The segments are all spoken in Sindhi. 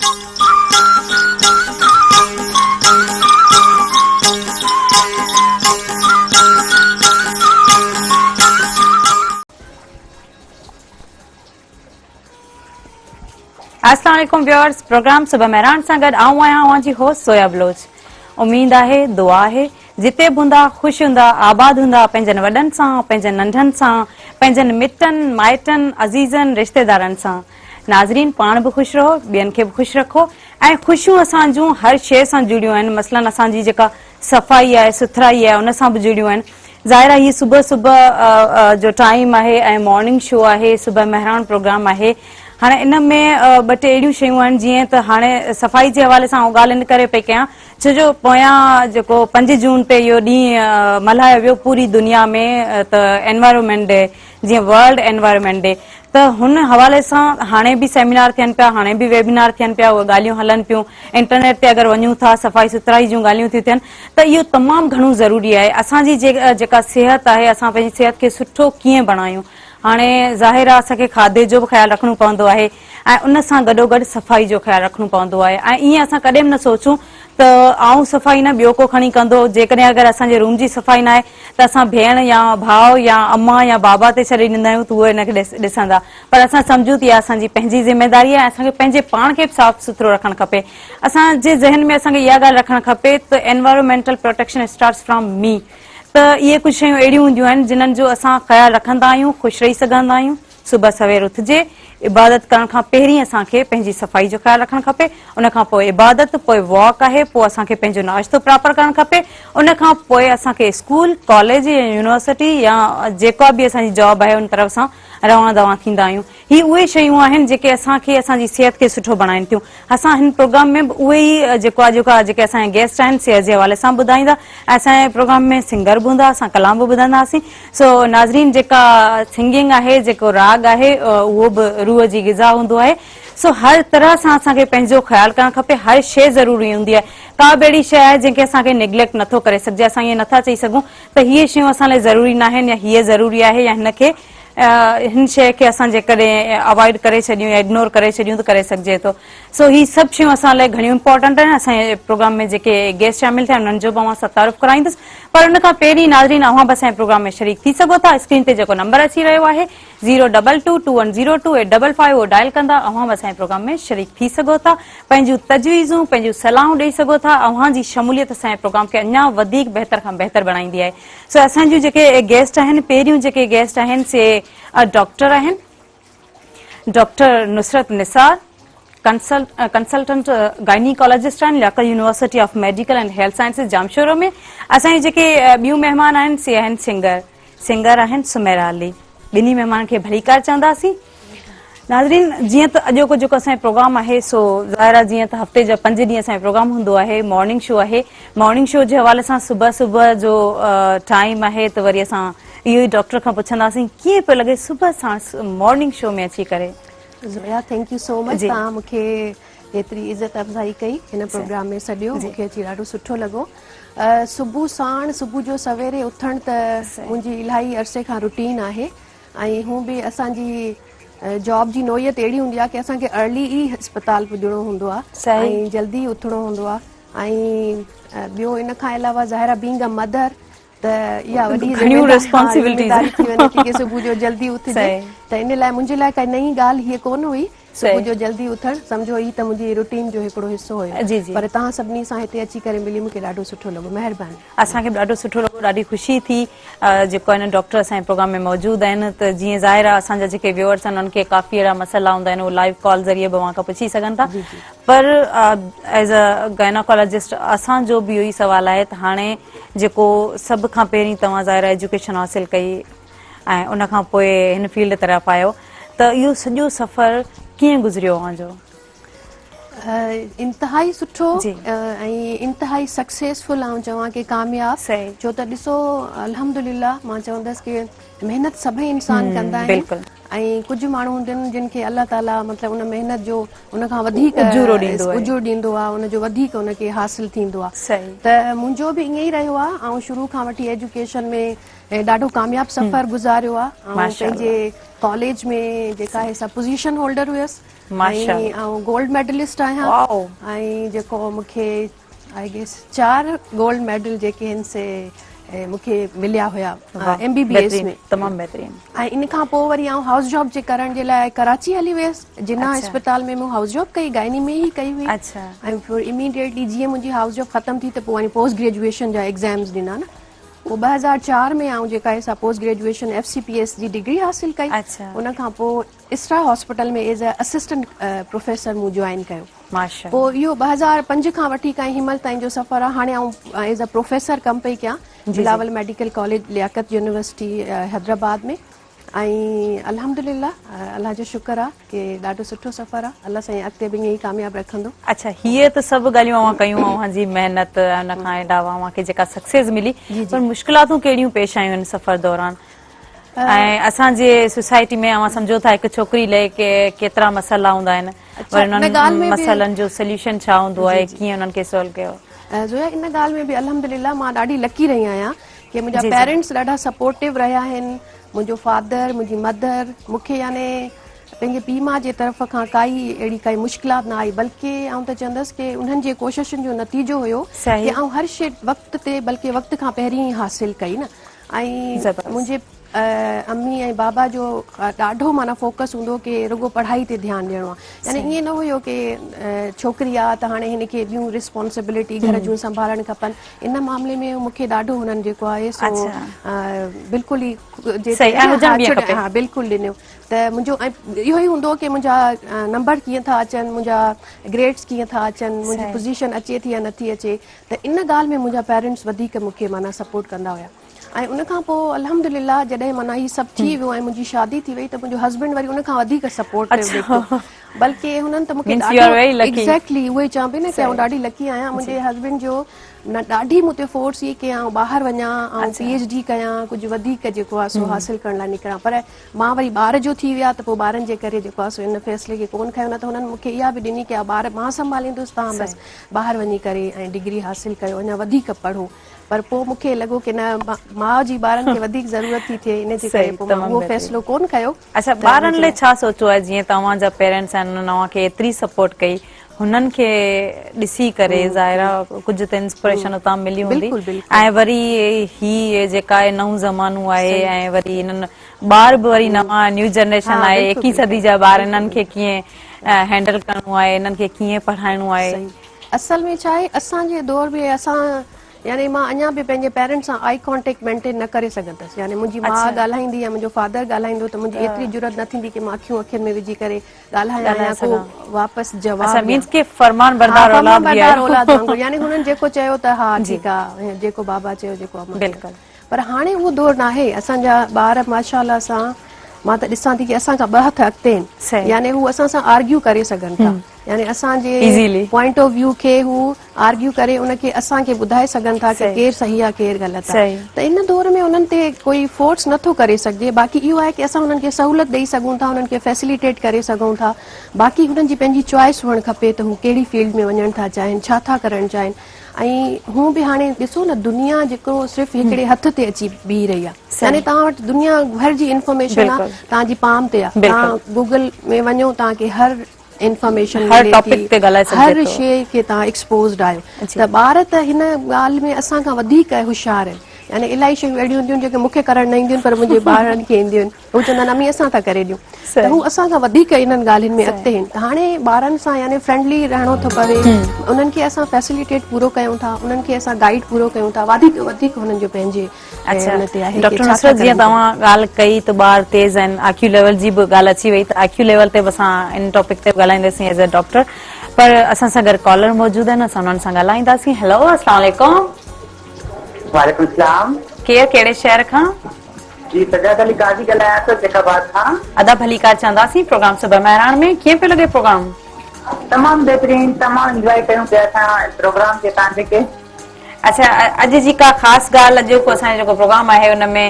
السلام عليڪم ويورز پروگرام صبح مهراڻ سان گڏ آئون آهيان اوهان جي هوسٽ زويا بلوچ اميد آهي دعا آهي جتي به هوندا خوش هوندا آباد هوندا پنهنجن وڏن سان پنهنجن ننڍن سان پنهنجن مٽن مائٽن عزيزن رشتيدارن سان ناظرين پاڻ به خوش رهو ٻين کي به خوش رکو ۽ خوشيون اسان جون هر شيء سان جڙيون آهن مثلا اسان جي جيڪا صفائي آهي سٿرائي آهي ان سان به جڙيون آهن ظاهر آهي هي صبح صبح جو ٽائيم آهي ۽ مارننگ شو آهي صبح مهراڻ پروگرام آهي هاڻي ان ۾ ٻه ٽي اهڙيون شيون آهن جيئن ته هاڻي صفائي جي حوالي سان آئون ڳالهه ان ڪري پئي ڪيان ڇو جو پويان جيڪو 5 جون تي اهو ڏينهن ملهايو ويو پوري دنيا ۾ ته انوائرمينٽ ڊي جيئن ورلڊ انوائرمينٽ ڊي ته هن حوالي سان هاڻي به سيمينار ٿين پيا هاڻي به ويبينار ٿين پيا اهي ڳالهيون هلن پيون انٽرنيٽ تي اگر وڃون ٿا صفائي سٿرائي جون ڳالهيون ٿيون ٿين ته اهو تمام گهڻو ضروري آهي اسان جي جيڪا صحت آهي اسان پنهنجي صحت کي سٺو ڪيئن بڻايون هاڻي ظاهر آهي اسان کي کاڌي جو به خيال رکڻو پوندو آهي ۽ ان سان گڏوگڏ صفائي جو خيال رکڻو پوندو آهي ۽ ائين اسان ڪڏهن به نه سوچون ته آئون صفائي نه ٻيو ڪو کڻي ڪندو جيڪڏهن اگر اسان جي روم جي صفائي ناهي ته اسان ڀيڻ يا ڀاء يا امان يا بابا تي ڇڏي ڏيندا آهيون ته اهي ان کي ڏسندا پر اسان سمجهون ته اها اسان جي پنهنجي ذميداري آهي ۽ اسان کي پنهنجي پاڻ کي به صاف سٿرو رکڻ کپي اسان جي ذهن ۾ اسان کي اها ڳالهه رکڻ کپي ته انوائرمينٽل پروٽيڪشن اسٽارٽس فرام مي ته اهي ڪجهه شيون اهڙيون هونديون آهن جنھن جو اسان خيال رکندا آهيون خوش رهي سگهندا آهيون صبح سوير اٿجي، عبادت ڪرڻ کان پهرين اسان کي پنهنجي صفائي جو خيال رکڻ کپي، ان کان پوء عبادت، پوء واڪ آهي، پوء اسان کي پنهنجو ناشتو پراپر ڪرڻ کپي، ان کان پوء اسان کي اسڪول، ڪاليج يا يونيورسٽي يا جيڪا به اسان جي جاب آهي ان طرف اسان روان دوان ٿيندا آهيون. هي اهي شيون آهن جيڪي اسان کي اسان جي صحت کي سٺو بڻائين ٿيون. اسان هن پروگرام ۾ به اهي ئي جيڪو آهي جيڪا جيڪي اسان جا گيسٽ آهن صحت جي حوالي سان ٻڌائيندا ۽ اسان جي پروگرام ۾ سنگر به هوندا اسان ڪلام به ٻڌنداسين. سو ناظرين جيڪا سنگنگ آهي جيڪو راڳ آهي اهو به روح جي غذا هوندو آهي سو هر طرح سان اسان کي پنهنجو خيال ڪرڻ کپي هر شيء ضروري هوندي آهي ڪا به اهڙي شيء آهي جنهن کي اسان کي نگليڪٽ نٿو ڪري سگهجي اسان ائين نٿا چئي سگهون ته هيء شيون اسان لاء ضروري ناهن يا هيء ضروري آهي يا هن کي هن شيء کي اسان جيڪڏهن اوائڊ ڪري ڇڏيون يا اگنور ڪري ڇڏيون ته ڪري سگهجي ٿو سو هي سڀ شيون اسان لاء گهڻيون امپورٽنٽ آهن اسان جي پروگرام ۾ جيڪي گيسٽ شامل ٿيا انهن جو به اوهان سان تعارف ڪرائيندس پر ان کان پهرين ناظرين اوهان به اسان جي پروگرام ۾ شريڪ ٿي سگهو ٿا اسڪرين تي جيڪو نمبر اچي رهيو آهي zero double two two one zero two eight double five اهو ڊائل ڪندا اوهان به اسان جي پروگرام ۾ شريڪ ٿي سگهو ٿا پنهنجون تجويزون پنهنجون صلاحون ڏئي سگهو ٿا اوهان جي شموليت اسان جي پروگرام کي اڃا وڌيڪ بهتر کان بهتر بڻائيندي آهي سو اسان جون جيڪي گيسٽ آهن پهريون جيڪي گيسٽ آهن سي ڊاڪٽر آهن ڊاڪٽر نصرت نثار ڪنسلٽنٽ گائنيڪالاجسٽ آهن لياقت university of medical and health sciences Jamshoro ۾ اسان جي جيڪي ٻيون مهمان آهن سي آهن سنگر سنگر آهن سميرا علي ٻنهي مهمانن کي ڀليڪار چونداسين ناظرين جيئن ته اڄوڪو جيڪو اسان جو پروگرام آهي سو ظاهر آهي جيئن ته هفتي جا پنج ڏينهن اسان جو پروگرام هوندو آهي مارننگ شو آهي مارننگ شو جي حوالي سان صبح صبح جو ٽائيم آهي ته وري اسان اهو ئي ڊاڪٽر کان پڇنداسين ڪيئن پيو لڳي صبح ساڻ مارننگ شو ۾ اچي ڪري. زويا thank you سو مچ توهان مون کي ايتري عزت افزائي ڪئي هن پروگرام ۾ سڏيو مون کي اچي ڏاڍو سٺو لڳو صبح ساڻ صبح جو سويري اٿڻ ته منهنجي الاهي عرصي کان روٽين آهي ۽ هون به اسان جي جاب جي نوعيت اهڙي هوندي آهي ڪي اسان کي ارلي ئي اسپتال پڄڻو هوندو آهي ۽ جلدي اٿڻو هوندو آهي ۽ ٻيو ان کان علاوه ظاهر آهي بينگ ا مدر ته اها وڏي گهڻيون ريسپانسبلٽيز ٿي وڃي ٿي ڪي صبح جو جلدي اٿجي ته ان لاء منهنجي لاء ڪا نئين ڳالهه هيء ڪونه هئي صبح جو جلدي اٿڻ سمجهو هي ته منهنجي روٽين جو هڪڙو حصو هيو پر توهان سڀني سان هتي اچي ڪري ملي مون کي ڏاڍو سٺو لڳو مهرباني. اسان کي به ڏاڍو سٺو لڳو ڏاڍي خوشي ٿي جيڪو آهن ڊاڪٽر اسان جي پروگرام ۾ موجود آهن ته جيئن ظاهر آهي اسان جا جيڪي ويورس آهن انهن کي ڪافي اهڙا مسئلا هوندا آهن اهي لائيو ڪال ذريعي به اوهان کان پڇي سگهن ٿا پر ايز ا گائناڪالاجسٽ اسان جو به اهو ئي سوال آهي ته هاڻي جيڪو سڀ کان پهرين توهان ظاهر آهي ايجوڪيشن حاصل ڪئي ۽ ان کان پوء هن فيلڊ طرف آيو ته اهو سڄو سفر ڪيئن گذريو اوهان جو؟ انتهائي سٺو ۽ انتهائي سڪسيسفل آئون چوان ڪي ڪامياب ڇو ته ڏسو الحمدلله مان چوندس ڪي محنت سڀئي انسان ڪندا آهن ۽ ڪجهه ماڻهو هوندا آهن جن کي الله تعالي مطلب ان محنت جو ان کان وڌيڪ اجورو ڏيندو آهي ان جو وڌيڪ ان کي حاصل ٿيندو آهي ته منهنجو به ائين ئي رهيو آهي آئون شروع کان وٺي ايجوڪيشن ۾ ڏاڍو ڪامياب سفر گذاريو آهي آئون پنهنجي ڪاليج ۾ جيڪا آهي سا پوزيشن هولڊر هيس ۽ آئون گولڊ ميڊلسٽ آهيان ۽ جيڪو مون کي I guess 4 gold medal جيڪي آهن سي مون کي مليا هيا ايم بي بي ايس ۾. تمام بهترين. ۽ ان کان پوء وري آئون هائوس جاب جي ڪرڻ جي لاء ڪراچي هلي ويس. جناح اسپتال ۾ مون هائوس جاب ڪئي، گائني ۾ ئي ڪئي هئي. ۽ پوء اميڊيٽلي جيئن منهنجي هائوس جاب ختم ٿي ته پوء وري پوسٽ گريجوئيشن جا ايگزامز ڏنا نه. پوء 2004 ۾ آئون جيڪا آهي سا post graduation F C P S جي ڊگري حاصل ڪئي. ان کان پوء Isra hospital ۾ as a assistant professor مون جوائن ڪيو. پوء اهو 2005 کان وٺي کان هن مهل تائين جو سفر آهي. هاڻي آئون ايز اي پروفيسر ڪم پئي ڪيان Bilawal medical college Liaquat university Hyderabad ۾. ۽ الحمدلله الله جو شڪر آ ڪي ڏاڍو سٺو سفر آ الله سائين اڳتي به ائين ئي ڪامياب رکندو. اڇا هيء ته سڀ ڳالهيون اوهان ڪيون اوهان جي محنت ۽ ان کان علاوه اوهان کي جيڪا سڪسيس ملي پر مشڪلاتون ڪهڙيون پيش آيون ان سفر دوران ۽ اسان جي سوسائٽي ۾ اوهان سمجهو ٿا هڪ ڇوڪري لئي ڪيترا مسئلا هوندا آهن وري انهن مسئلن جو سوليوشن ڇا هوندو آهي ڪيئن انهن کي سولو ڪيو. زويا ان ڳالهه ۾ به الحمدلله مان ڏاڍي لڪي رهي آهيان ڪي منهنجا پيرنٽس ڏاڍا سپورٽو رهيا آهن منهنجو فادر منهنجي مدر مون کي يعني پنهنجي پيء ماء جي طرف کان ڪائي اهڙي ڪائي مشڪلات نه آئي بلڪه آئون ته چوندس ڪي انهن جي ڪوششن جو نتيجو هيو ڪي آئون هر شي وقت تي بلڪه وقت کان پهرين ئي حاصل ڪئي نه ۽ منهنجي امي ۽ بابا جو ڏاڍو معنيٰ فوڪس هوندو ڪي رڳو پڙهائي تي ڌيان ڏيڻو آهي يعني ائين نه هيو ڪي ڇوڪري آ ته هاڻي هن کي ٻيون ريسپانسبلٽي گهر جون سنڀالڻ کپن ان معاملي ۾ مون کي ڏاڍو هنن جيڪو آهي سو بلڪل ئي ها بلڪل ڏنو ته منهنجو ۽ اهو ئي هوندو ڪي منهنجا نمبر ڪيئن ٿا اچن منهنجا گريڊس ڪيئن ٿا اچن منهنجي پوزيشن اچي ٿي يا نٿي اچي ته ان ڳالهه ۾ منهنجا پيرنٽس وڌيڪ مون کي معنيٰ سپورٽ ڪندا هيا ۽ ان کان پوء الحمدلله جڏهن معنيٰ هي سڀ ٿي ويو ۽ منهنجي شادي ٿي وئي ته منهنجو هسبينڊ وري ان کان وڌيڪ سپورٽ ڪيو جيڪو بلڪه هنن ته مونکي ڏاڍو ايگزيڪٽلي اهو ئي چوان پئي نه ڪي آئون ڏاڍي لڪي آهيان منهنجي هسبينڊ جو نه ڏاڍي مون تي فورس هئي ڪي آئون ٻاهر وڃان آئون پي ايڇ ڊي ڪيان ڪجهه وڌيڪ جيڪو آهي سو حاصل ڪرڻ لاء نڪران پر مان وري ٻار جو ٿي ويا ته پوء ٻارن جي ڪري جيڪو آهي سو ان فيصلي کي ڪون کنيو نه ته هنن مونکي اها به ڏني ڪي ٻار مان سنڀاليندس توهان بس ٻاهر وڃي ڪري ۽ ڊگري حاصل ڪيو اڃا وڌيڪ پڙهو پر پوء مون کي لڳو ڪي نه ماء جي ٻارن کي وڌيڪ ضرورت ٿي ٿئي ان جي ڪري پوء مان اهو فيصلو ڪون ڪيو. اڇا ٻارن لاء ڇا سوچيو آهي جيئن توهان جا پيرنٽس آهن انهن اوهان کي ايتري سپورٽ ڪئي هنن کي ڏسي ڪري ظاهر آهي ڪجهه ته انسپريشن اتان ملي هوندي ۽ وري هي جيڪا آهي نئون زمانو آهي ۽ وري هنن ٻار به وري نوان نيو جنريشن آهي ايڪيهين صدي جا ٻار انهن کي ڪيئن هينڊل ڪرڻو آهي انهن کي ڪيئن پڙهائڻو آهي. اصل ۾ ڇا آهي اسان جي دور ۾ اسان يعني مان اڃا به پنهنجي پيرنٽس سان آئي ڪانٽيڪٽ مينٽين نه ڪري سگهندس يعني منهنجي ماء ڳالهائيندي يا منهنجو فادر ڳالهائيندو ته منهنجي ايتري جرئت نه ٿيندي ڪي مان اکيون اکين ۾ وجهي ڪري ڳالهايان يا ڪو واپس جواب اڇا مينس ڪي فرمان بردار اولاد به آهيو اولاد وانگر يعني هنن جيڪو چيو ته ها ٺيڪ آ جيڪو بابا چيو جيڪو اما بلڪل پر هاڻي اهو دور ناهي اسان جا ٻار ماشاءالله سان مان ته ڏسان ٿي ڪي اسان کان ٻه هٿ اڳتي آهن يعني هو اسان سان آرگيو ڪري سگهن ٿا يعني اسان جي پوائنٽ آف ويو کي هو آرگيو ڪري ان کي اسان کي ٻڌائي سگهن ٿا ڪي ڪير صحيح آ ڪير غلط آ ته ان دور ۾ انهن تي ڪوئي فورس نه ٿو ڪري سگهجي باقي اهو آهي ڪي اسان انهن کي سهولت ڏئي سگهون ٿا انهن کي فيسليٽيٽ ڪري سگهون ٿا باقي هنن جي پنهنجي چوائس هئڻ کپي ته هو ڪهڙي فيلڊ ۾ وڃڻ ٿا چاهين ڇا ٿا ڪرڻ چاهين ۽ هون به هاڻي ڏسو نه دنيا جيڪو صرف هڪڙي هٿ تي اچي بيهي رهي آ يعني توهان وٽ دنيا ڀر جي انفارميشن آ توهان جي پام تي آ توهان گوگل ۾ وڃو توهان کي هر انفارميشن هر ٽاپڪ تي ڳالهائي سگهجي ٿو هر شيء کي توهان ايڪسپوزڊ آهيو ته ٻار ته هن ڳالهه ۾ اسان کان وڌيڪ هوشيار آهن يعني الاهي شيون اهڙيون هونديون آهن جيڪي مون کي ڪرڻ نه اينديون آهن پر منهنجي ٻارن کي اينديون آهن هو چوندا آهن امي اسان ٿا ڪري ڏيون ته هو اسان کان وڌيڪ انهن ڳالهين ۾ اڳتي آهن ته هاڻي ٻارن سان يعني فرينڊلي رهڻو ٿو پوي انهن کي اسان فيسليٽيٽ پورو ڪيون ٿا انهن کي اسان گائيڊ پورو ڪيون ٿا وڌيڪ وڌيڪ هنن جو پنهنجي ان تي آهي ڊاڪٽر نصرت جيئن توهان ڳالهه ڪئي ته ٻار تيز آهن آء ڪيو ليول جي به ڳالهه اچي وئي ته آء ڪيو ليول تي به اسان ان ٽاپڪ تي به ڳالهائينداسين ايز اي ڊاڪٽر پر اسان سان گڏ ڪالر موجود آهن اسان انهن سان ڳالهائينداسين هيلو اسلام عليڪم. وعليڪم السلام. ڪير ڪهڙي شهر کان؟ جي سجاد علي قاضي ڳالهايان ٿو جيڪب آباد کان. ادا ڀليڪار چونداسين پروگرام صبح مهراڻ ۾ ڪيئن پيو لڳي پروگرام؟ تمام بهترين تمام انجواء ڪيون پيا اسان پروگرام کي توهان جي کي. اڇا اڄ جي ڪا خاص ڳالهه اڄوڪو اسان جو جيڪو پروگرام آهي ان ۾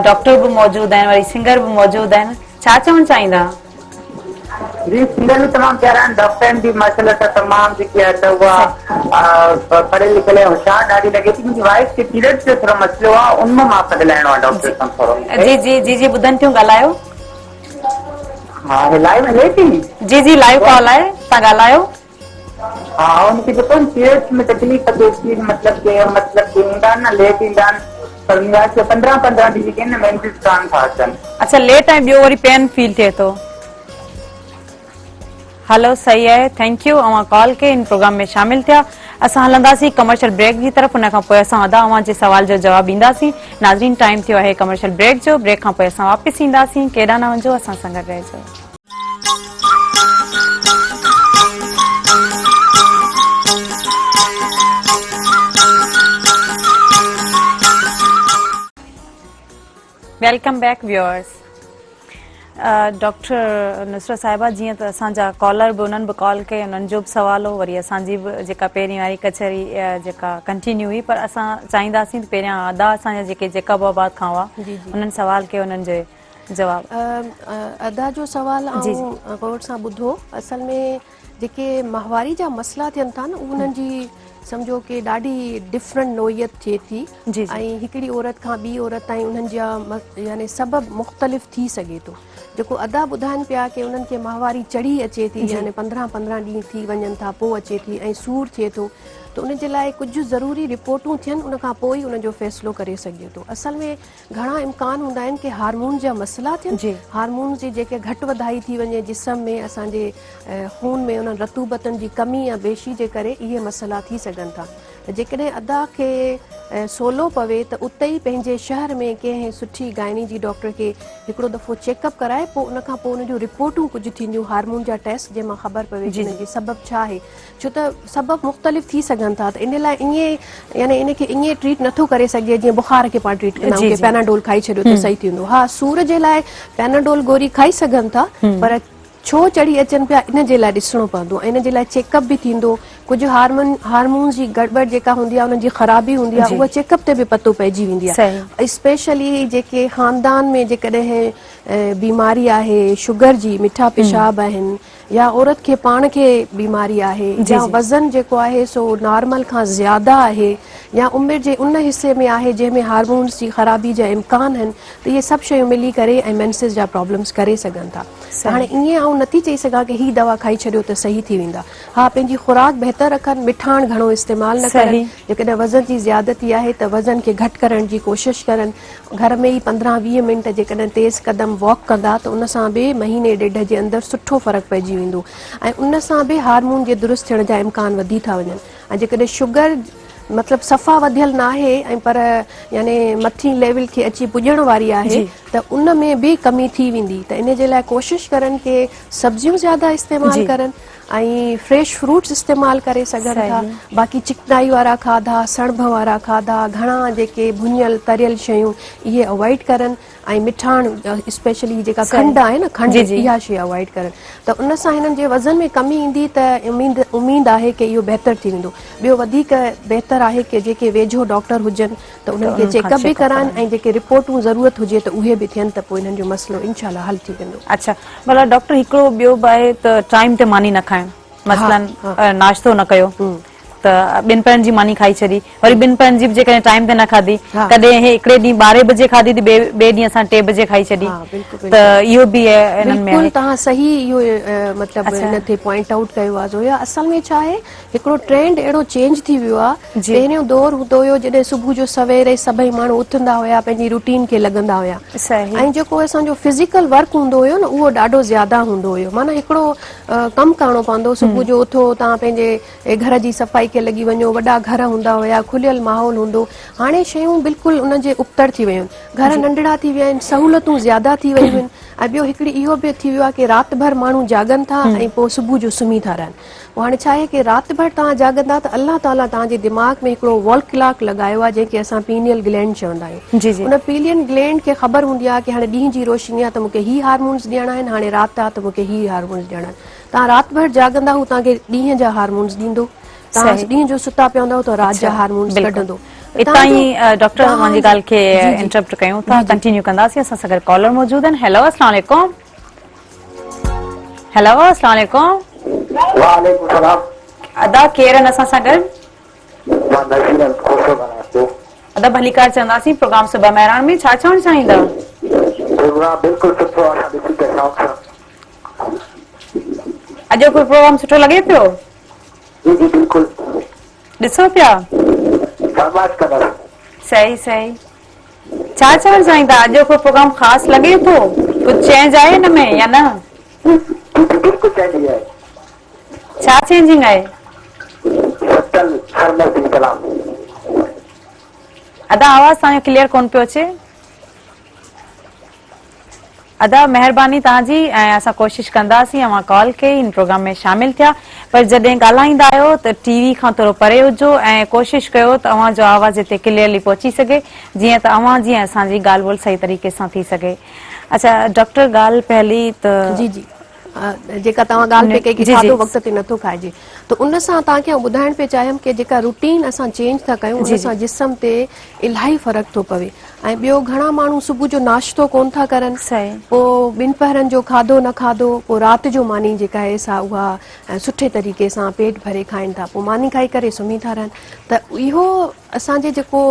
ڊاڪٽر به موجود آهن وري سنگر به موجود آهن ڇا چوڻ چاهيندا؟ جي سنگر به تمام پيارا آهن ڊاڪٽر به ماشاءالله سان تمام جيڪي آهي ته اها پڙهيل لکيل ۽ هوشيار ڏاڍي لڳي ٿي منهنجي وائيف کي پيريڊس جو ٿورو مسئلو آهي ان مان سڏ لائڻو آهي ڊاڪٽر سان ٿورو جي جي جي جي ٻڌن ٿيون ڳالهايو. ها هي لائيو هلي ٿي؟ جي جي لائيو ڪال آهي تان ڳالهايو. ها ان کي جيڪو پيريڊس ۾ تڪليف ٿئي ٿي مطلب ڪي مطلب ڪي ايندا آهن نه ليٽ ايندا آهن پر ان کي 15 15 ڏينهن جيڪي آهن نه مينسز ڪانه ٿا اچن. اڇا ليٽ ۽ ٻيو وري پين فيل ٿئي ٿو. هلو صحيح آهي thank you اوهان ڪال ڪئي ان پروگرام ۾ شامل ٿيا اسان هلنداسين ڪمرشل بريڪ جي طرف ان کان پوء اسان ادا اوهان جي سوال جو جواب ڏينداسين ناظرين ٽائيم ٿيو آهي ڪمرشل بريڪ جو بريڪ کان پوء اسان واپس اينداسين ڪيڏانهن نه وڃجو اسان سان گڏ رهجو. Welcome back viewers doctor Nusrat صاحبه جيئن ته اسان جا ڪالر به انهن به ڪال ڪئي انهن جو به سوال هو وري اسان جي به جيڪا پهرين واري ڪچهري جيڪا ڪنٽينيو هئي پر اسان چاهينداسين ته پهريان ادا اسان جا جيڪي جيڪب آباد کان هئا انهن سوال ڪيو انهن جو جواب. ادا جو سوال آئون غور سان ٻڌو اصل ۾ جيڪي ماهواري جا مسئلا ٿين ٿا نه انهن جي سمجهو ڪي ڏاڍي ڊفرنٽ نوعيت ٿئي ٿي ۽ هڪڙي عورت کان ٻي عورت تائين انهن جا يعني سبب مختلف ٿي سگهي ٿو جيڪو ادا ٻڌائن پيا ڪي انهن کي ماهواري چڙهي اچي ٿي يعني 15 15 ڏينهن ٿي وڃن ٿا پوء اچي ٿي ۽ سور ٿئي ٿو ته ان جي لاء ڪجهه ضروري رپورٽون ٿين ان کان پوء ئي ان جو فيصلو ڪري سگهجي ٿو اصل ۾ گهڻا امڪان هوندا آهن ڪي هارمونز جا مسئلا ٿين هارمونز جي جيڪي گهٽ وڌائي ٿي وڃي جسم ۾ اسان جي خون ۾ انهن رطوبتن جي ڪمي يا بيشي جي ڪري اهي مسئلا ٿي سگهن ٿا ته جيڪڏهن ادا کي سولو پوي ته اتي ئي پنهنجي شهر ۾ ڪنهن سٺي گائني جي ڊاڪٽر کي هڪڙو دفعو چيڪ اپ ڪرائي پوء ان کان پوء ان جون رپورٽون ڪجهه ٿينديون هارمون جا ٽيسٽ جنهن مان خبر پوي ڪي ان جي سبب ڇا آهي ڇو ته سبب مختلف ٿي سگهن ٿا ته ان لاء ائين يعني ان کي ائين ٽريٽ نٿو ڪري سگهجي جيئن بخار کي پاڻ ٽريٽ ڪندا آهيون ڪي پيناڊول کائي ڇڏيو ته صحيح ٿي ويندو ها سور جي لاء پيناڊول گوري کائي سگهن ٿا پر ڇو چڙهي اچن پيا ان جي لاء ڏسڻو پوندو ۽ ان جي لاء چيڪ اپ به ٿيندو ڪجهه هارمون هارمونز جي گڙٻڙ جيڪا هوندي آهي انهن جي خرابي هوندي آهي اها چيڪ اپ تي به پتو پئجي ويندي آهي اسپيشلي جيڪي خاندان ۾ جيڪڏهن بيماري آهي شگر جي مٺا پيشاب آهن يا عورت کي پاڻ کي بيماري آهي يا وزن جيڪو آهي سو نارمل کان زياده آهي يا عمر جي ان حصي ۾ آهي جنهن ۾ هارمونز جي خرابي جا امڪان آهن ته اهي سڀ شيون ملي ڪري ۽ مينسز جا پرابلمز ڪري سگهن ٿا ته هاڻي ائين آئون نٿي چئي سگهان ڪي هي دوا کائي ڇڏيو ته صحيح ٿي ويندا ها پنهنجي خوراڪ بهتر رکن مٺاڻ گهڻو استعمال نه ڪرن جيڪڏهن وزن جي زيادتي آهي ته وزن کي گهٽ ڪرڻ جي ڪوشش ڪرن گهر ۾ ئي 15 20 منٽ جيڪڏهن تيز قدم واڪ ڪندا ته ان سان به مهيني ڏيڍ جي اندر سٺو فرق پئجي ويندو ۽ ان سان به هارمون جي درست ٿيڻ جا امڪان وڌي ٿا وڃن ۽ جيڪڏهن شگر مطلب صفا وڌيل ناهي ۽ پر يعني مٿين ليول کي اچي پڄڻ واري آهي ته ان ۾ به ڪمي ٿي ويندي ته ان جي لاء ڪوشش ڪرن ڪي سبزيون زياده استعمال ڪرن ۽ فريش فروٽس استعمال ڪري سگهن ٿا باقي چڪنائي وارا کاڌا سڻڀ وارا کاڌا گهڻا جيڪي ڀڃيل تريل شيون اهي اوائڊ ڪرن ۽ مٺاڻ اسپيشلي جيڪا کنڊ آهي نه کنڊ اها شي اوائڊ ڪرن ته ان سان هنن جي وزن ۾ ڪمي ايندي ته اميد اميد آهي ڪي اهو بهتر ٿي ويندو ٻيو وڌيڪ بهتر آهي ڪي جيڪي ويجهو ڊاڪٽر هجن ته انهن کي چيڪ اپ به ڪرائن ۽ جيڪي رپورٽون ضرورت هجي ته اهي به ٿين ته پوء انهن جو مسئلو انشاء الله حل ٿي ويندو. اڇا ڀلا ڊاڪٽر هڪڙو ٻيو به آهي ته ٽائيم تي ماني نه کائڻ مثلا ناشتو نه ڪيو ته ٻن پهرن جي ماني کائي ڇڏي وري ٻن پهرن جي به جيڪڏهن ٽائيم تي نه کاڌي ڪڏهن هڪڙي ڏينهن 12 بجي کاڌي ته ٻئي ٻئي ڏينهن اسان 3 بجي کائي ڇڏي ته اهو به انهن ۾ بلڪل توهان صحيح اهو مطلب ان تي پوائنٽ آئوٽ ڪيو آهي زويا اصل ۾ ڇا آهي هڪڙو ٽرينڊ اهڙو چينج ٿي ويو آهي پهريون دور هوندو هيو جڏهن صبح جو سوير ئي سڀئي ماڻهو اٿندا هيا پنهنجي روٽين کي لڳندا هيا ۽ جيڪو اسان جو فزيڪل ورڪ هوندو هيو نه اهو ڏاڍو زياده هوندو هيو معنيٰ هڪڙو ڪم ڪرڻو پوندو صبح جو اٿو توهان پنهنجي گهر جي صفائي کي لڳي وڃو وڏا گهر هوندا هيا کليل ماحول هوندو هاڻي شيون بلڪل ان جي ابتڙ ٿي ويون گهر ننڍڙا ٿي ويا آهن سهولتون زياده ٿي ويون آهن ۽ ٻيو هڪڙي اهو به ٿي ويو آهي ڪي رات ڀر ماڻهو جاڳن ٿا ۽ پوء صبح جو سمهي ٿا رهن پوء هاڻي ڇا آهي ڪي رات ڀر توهان جاڳندا ته الله تعاليٰ توهان جي دماغ ۾ هڪڙو وال ڪلاڪ لڳايو آهي جنهن کي اسان پينيل گلينڊ چوندا آهيون جي جي ان پيلين گلينڊ کي خبر هوندي آهي ڪي هاڻي ڏينهن جي روشني آهي ته مون کي هي هارمونز ڏيڻا آهن هاڻي رات آهي ته مون کي هي هارمونز ڏيڻا آهن توهان رات ڀر جاڳندا هو توهان کي ڏينهن جا هارمونز ڏيندو توهان ڏينهن جو ستا پيا هوندا ته رات جا هارمونز ڪڍندو اتان ئي ڊاڪٽر اوهان جي ڳالهه کي انٽرپٽ ڪيون ٿا ڪنٽينيو ڪنداسين اسان سان گڏ ڪالر موجود آهن هيلو السلام عليڪم هيلو السلام عليڪم. وعليڪم السلام. ادا ڪير آهن اسان سان گڏ؟ مان نذير احمد کوسو ڳالهايان پيو. ادا ڀليڪار چونداسين پروگرام صبح مهراڻ ۾ ڇا چوڻ چاهيندا؟ پروگرام بلڪل سٺو آهي اسان ڏسي پيا شوق سان. اڄوڪو پروگرام سٺو لڳي پيو؟ جي جي بلڪل. ڏسو پيا؟ فرمائش ڪندس. صحيح صحيح. ڇا چوڻ چاهيندا اڄوڪو پروگرام خاص لڳي ٿو؟ ڪجهه چينج آهي هن ۾ يا نه؟ جي جي بلڪل چينجنگ آهي. ڇا چينجنگ آهي؟ ستل سرمست جو ڪلام. ادا آواز توهان جو ڪليئر ڪون پيو اچي. ادا مهرباني توهان جي ۽ اسان ڪوشش ڪنداسين اوهان ڪال ڪئي هن پروگرام ۾ شامل ٿيا پر جڏهن ڳالهائيندا آهيو ته ٽي وي کان ٿورو پري هجو ۽ ڪوشش ڪيو ته اوهان جو آواز هتي ڪليئرلي پهچي سگهي جيئن ته اوهان جي ۽ اسان جي ڳالهه ٻولهه صحيح طريقي سان ٿي سگهي اڇا ڊاڪٽر ڳالهه پهلي ته جي جي جيڪا توهان ڳالهه پئي ڪئي ڪي کاڌو وقت تي نٿو کائجي ته ان سان توهان کي آئون ٻڌائڻ پئي چاهيم ڪي جيڪا روٽين اسان چينج ٿا ڪيون ان سان جسم تي الاهي فرق ٿو پوي ۽ ٻيو گهڻا ماڻهو صبح جو ناشتو ڪون ٿا ڪرن پوء ٻن پهرن جو کاڌو نه کاڌو پوء رات جو ماني جيڪا آهي سا اها سٺي طريقي سان پيٽ ڀري کائن ٿا پوء ماني کائي ڪري سمهي ٿا رهن ته اهو اسان جي جيڪو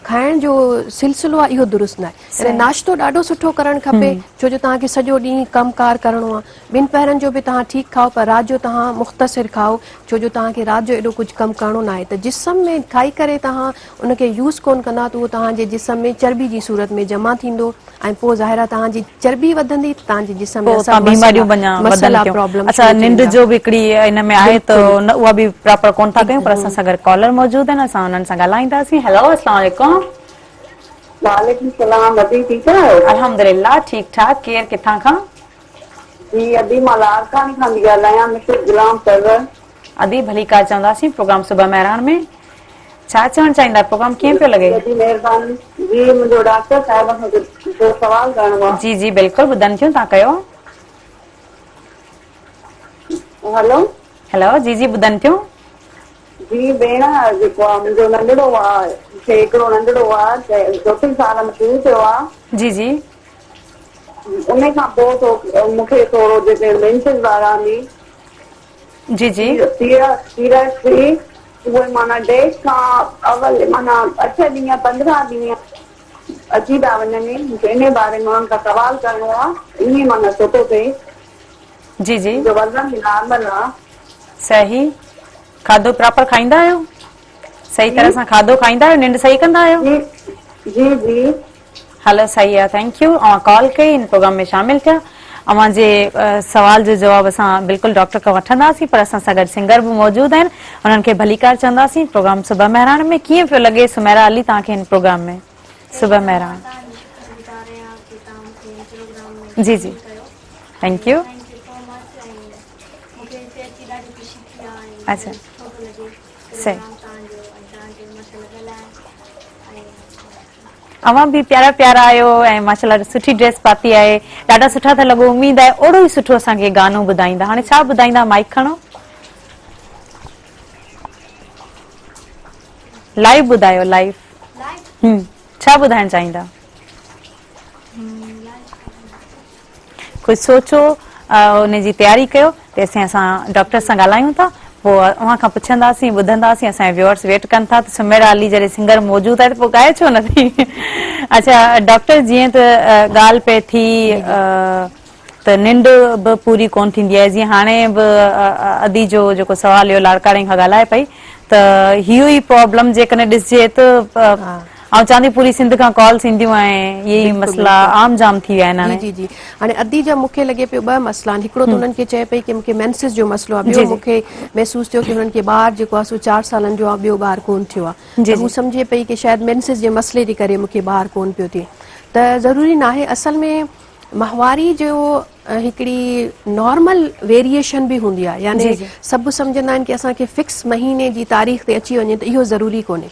کائڻ جو سلسلو آهي اهو درست ناهي يعني ناشتو ڏاڍو سٺو ڪرڻ کپي ڇو جو توهان کي سڄو ڏينهن ڪم ڪار ڪرڻو آهي ٻن پهرن جو به توهان ٺيڪ کائو پر رات جو توهان مختصر کائو ڇو جو توهان کي رات جو ايڏو ڪجهه ڪم ڪرڻو ناهي ته جسم ۾ کائي ڪري توهان ان کي يوز ڪون ڪندا ته اهو توهان جي جسم ۾ چرٻي جي صورت ۾ جمع ٿيندو ۽ پوء ظاهر آهي توهان جي چرٻي وڌندي ته توهان جي جسم ۾ سڀ مسئلا پرابلم اڇا ننڊ جو به هڪڙي ان ۾ آهي ته اها به پراپر ڪون ٿا ڪيون پر اسان سان گڏ ڪالر موجود آهن اسان انهن سان ڳالهائينداسين هيلو اسلام عليڪم. وعليڪم السلام ادي ٺيڪ آهيو؟ الحمدلله ٺيڪ ٺاڪ ڪير ڪٿان کان؟ جي ادي مان لاڙڪاڻي کان ٿي ڳالهايان مسز غلام سرور. ادي ڀليڪار چونداسين پروگرام صبح مهراڻ ۾ ڇا چوڻ چاهيندا پروگرام ڪيئن پيو لڳي؟ جي ادي مهرباني جي منهنجو ڊاڪٽر صاحب کان ڪجهه سوال ڪرڻو آ. جي جي بلڪل ٻڌن ٿيون تان ڪيو. هيلو. هيلو جي جي ٻڌن ٿيون. جي ڀيڻ جيڪو آ منهنجو ننڍڙو آ مونکي هڪڙو ننڍڙو آ چوٿين سال ۾ شروع ٿيو آ. جي جي. ان کان پوء ٿو مون کي ٿورو جيڪي مينسز وارا ني جي جي پيريڊ ٿي اهي معنيٰ ڊيٽ کان اول معنيٰ اٺ ڏينهن 15 ڏينهن اچي ٿا وڃن مون کي انهي باري ۾ انهن کان سوال ڪرڻو آ ائين معنيٰ ڇو ٿو ٿئي جي جي منهنجو وزن به نارمل آ. صحيح کاڌو پراپر کائيندا آهيو صحيح طرح سان کاڌو کائيندا آهيو ننڊ صحيح ڪندا آهيو جي جي جي. هلو صحيح آ thank you اوهان ڪال ڪئي هن پروگرام ۾ شامل ٿيا اوهان جي سوال جو جواب اسان بلڪل ڊاڪٽر کان وٺنداسين پر اسان سان گڏ سنگر به موجود آهن انهن کي ڀليڪار چونداسين پروگرام صبح مهراڻ ۾ ڪيئن پيو لڳي سميرا علي توهان کي هن پروگرام ۾ صبح مهراڻ جي جي thank you اچھا صحيح اوهان به پيارا پيارا آهيو ۽ ماشاءالله سٺي ڊريس پاتي آهي ڏاڍا سٺا ٿا لڳو اميد آهي اوڙو ئي سٺو اسان کي گانو ٻڌائيندا هاڻي ڇا ٻڌائيندا مائيڪ کڻو لائيو ٻڌايو لائيو ڇا ٻڌائڻ چاهيندا ڪجهه سوچو ان جي تياري ڪيو تيسين اسان ڊاڪٽر سان ڳالهايون ٿا پوء اوهان کان پڇنداسين ٻڌنداسين اسان جا ويورس ويٽ ڪن ٿا ته سميرا علي جڏهن سنگر موجود آهي ته پوء ڳائي ڇو نٿي اڇا ڊاڪٽر جيئن ته ڳالهه پئي ٿي ته ننڊ به پوري ڪون ٿيندي آهي جيئن هاڻي به ادي جو جيڪو سوال هيو لاڙڪاڻي کان ڳالهائي پئي ته اهو ئي پرابلم جيڪڏهن ڏسجي ته آئون چوان ٿي پوري سنڌ کان ڪالس اينديون ۽ اهي ئي مسئلا عام جام ٿي ويا آهن هاڻي. جي جي جي هاڻي ادي جا مون کي لڳي پيو ٻه مسئلا آهن هڪڙو ته انهن کي چئي پئي ڪي مون کي مينسز جو مسئلو آهي ٻيو مون کي محسوس ٿيو ڪي هنن کي ٻار جيڪو آهي سو 4 سالن جو آهي ٻيو ٻار ڪون ٿيو آهي ته هو سمجهي پئي ڪي شايد مينسز جي مسئلي جي ڪري مون کي ٻار ڪون پيو ٿئي ته ضروري ناهي اصل ۾ ماهواري جو هڪڙي نارمل ويريئيشن به هوندي آهي يعني سڀ سمجهندا آهن ڪي اسان کي فڪس مهيني جي تاريخ تي اچي وڃي ته اهو ضروري ڪونهي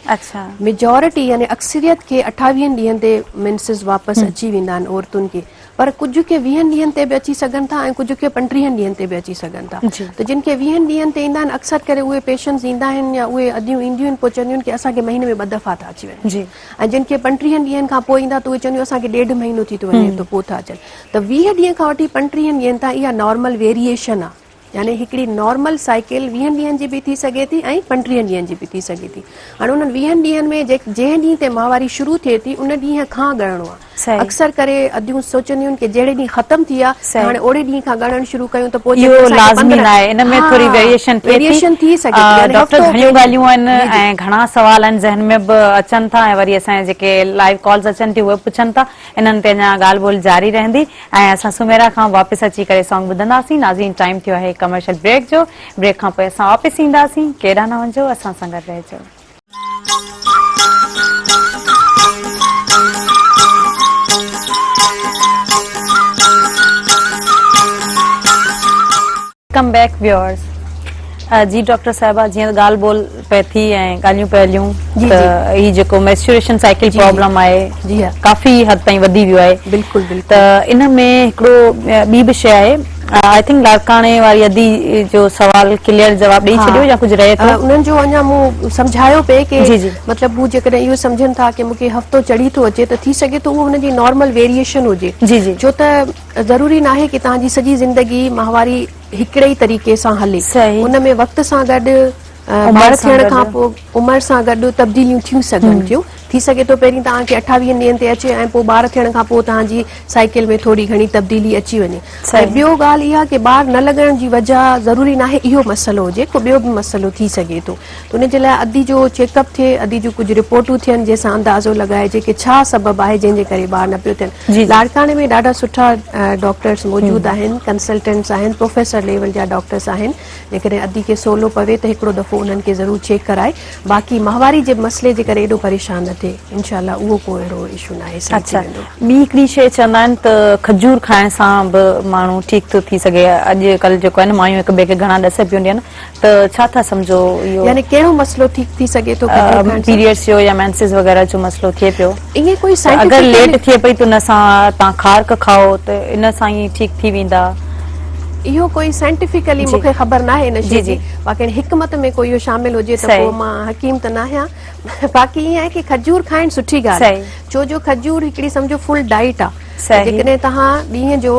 ميجورٽي يعني اڪثريت کي 28 ڏينهن تي مينسز واپس اچي ويندا آهن عورتن کي پر ڪجهه کي 20 ڏينهن تي به اچي سگهن ٿا ۽ ڪجهه کي 35 ڏينهن تي به اچي سگهن ٿا ته جن کي 20 ڏينهن تي ايندا آهن اڪثر ڪري اهي پيشنٽس ايندا آهن يا اهي اديون اينديون آهن پوء چونديون آهن ڪي اسان کي مهيني ۾ ٻه دفعا ٿا اچي وڃن ۽ جن کي 35 ڏينهن کان پوء ايندا ته اهي چونديون اسان کي ڏيڍ مهينو ٿي ٿو وڃي ته پوء ٿا اچن ته 20 ڏينهن کان وٺي 35 ڏينهن تائين اها نارمل ويريئيشن آهي يعني هڪڙي نارمل سائيڪل 20 ڏينهن جي به ٿي سگهي ٿي ۽ 35 ڏينهن جي به ٿي سگهي ٿي. هاڻي انهن 20 ڏينهن ۾ جنهن ڏينهن تي ماهواري شروع ٿئي ٿي ان ڏينهن کان ڳڻڻو آهي. اڪثر ڪري اديون سوچنديون آهن ڪي جهڙي ڏينهن ختم ٿي آ ته هاڻي اوڙي ڏينهن کان ڳڻڻ شروع ڪيون ته پوء اهو لازمي نه آهي ان ۾ ٿوري ويريئيشن ٿئي ويريئيشن ٿي سگهي ٿي يعني ڊاڪٽر گهڻيون ڳالهيون آهن ۽ گهڻا سوال آهن ذهن ۾ به اچن ٿا ۽ وري اسان جا جيڪي لائيو ڪالز اچن ٿيون اهي پڇن ٿا انهن تي اڃا ڳالهه ٻولهه جاري رهندي ۽ اسان سميرا کان واپس اچي ڪري سانگ ٻڌنداسين ناظرين ٽائيم ٿيو آهي ڪمرشل بريڪ جو بريڪ کان پوء اسان واپس اينداسين ڪيڏانهن نه وڃجو اسان سان گڏ رهجو. Welcome back viewers جي ڊاڪٽر صاحبه جيئن ڳالهه ٻولهه پئي ٿي ۽ ڳالهيون پئي هليون ته هي جيڪو مينسٽريشن سائيڪل پرابلم آهي جي ها ڪافي حد تائين وڌي ويو آهي بلڪل بلڪل ته ان ۾ هڪڙو ٻي به شيء آهي I think لاڙڪاڻي واري ادي جو سوال ڪليئر جواب ڏئي ڇڏيو يا ڪجهه رهي ٿو انهن جو اڃا مون سمجهايو پئي ڪي مطلب هو جيڪڏهن اهو سمجهن ٿا ڪي مونکي هفتو چڙهي ٿو اچي ته ٿي سگهي ٿو اهو هن جي نارمل ويريئيشن هجي جي جي ڇو ته ضروري ناهي ڪي توهان جي سڄي زندگي ماهواري هڪڙي ئي طريقي سان هلي ان ۾ وقت سان گڏ ٻار ٿيڻ کان پوء عمر سان گڏ تبديليون ٿيون سگهن ٿيون ٿي سگهي ٿو پهرين توهان کي اٺاويهن ڏينهن تي اچي ۽ پوء ٻار ٿيڻ کان پوء توهان جي سائيڪل ۾ ٿوري گهڻي تبديلي اچي وڃي ۽ ٻيو ڳالهه اها ڪي ٻار نه لڳڻ جي وجه ضروري ناهي اهو مسئلو هجي ڪو ٻيو به مسئلو ٿي سگهي ٿو ته ان جي لاء ادي جو چيڪ اپ ٿئي ادي جون ڪجهه رپورٽون ٿين جنهن سان اندازو لڳائجي ڪي ڇا سبب آهي جنهن جي ڪري ٻار نه پيو ٿين لاڙڪاڻي ۾ ڏاڍا سٺا ڊاڪٽرس موجود آهن ڪنسلٽنٽس آهن پروفيسر ليول جا ڊاڪٽرس آهن جيڪڏهن ادي کي سولو پوي ته هڪڙو دفعو انهن کي ضرور چيڪ ڪرائي باقي ماهواري جي مسئلي جي ڪري ايڏو پريشان نه ٿئي انشاء الله اهو ڪو اهڙو اشو ناهي صحيح ٿي ويندو. ٻي هڪڙي شيء چوندا آهن ته کجور کائڻ سان به ماڻهو ٺيڪ ٿو ٿي سگهي اڄ ڪلهه جيڪو آهي نه مايون هڪ ٻئي کي گهڻا ڏس پيون ڏين ته ڇا ٿا سمجهو اهو يعني ڪهڙو مسئلو ٺيڪ ٿي سگهي ٿو کجور کائڻ سان؟ پيريڊس جو يا مينسز وغيره جو مسئلو ٿئي پيو ائين ڪوئي ته اگر ليٽ ٿئي پئي ته ان سان تان کارڪ کائو ته ان سان ئي ٺيڪ ٿي ويندا. اهو ڪوئي سائنٽيفڪلي مون کي خبر ناهي ان شي جي باقي حڪمت ۾ ڪوئي اهو شامل هجي ته پوء مان حڪيم ته ناهيان باقي ائين آهي ڪي کجور کائڻ سٺي ڳالهه آهي ڇو جو کجور هڪڙي سمجهو فل ڊائيٽ آهي جيڪڏهن توهان ڏينهن جو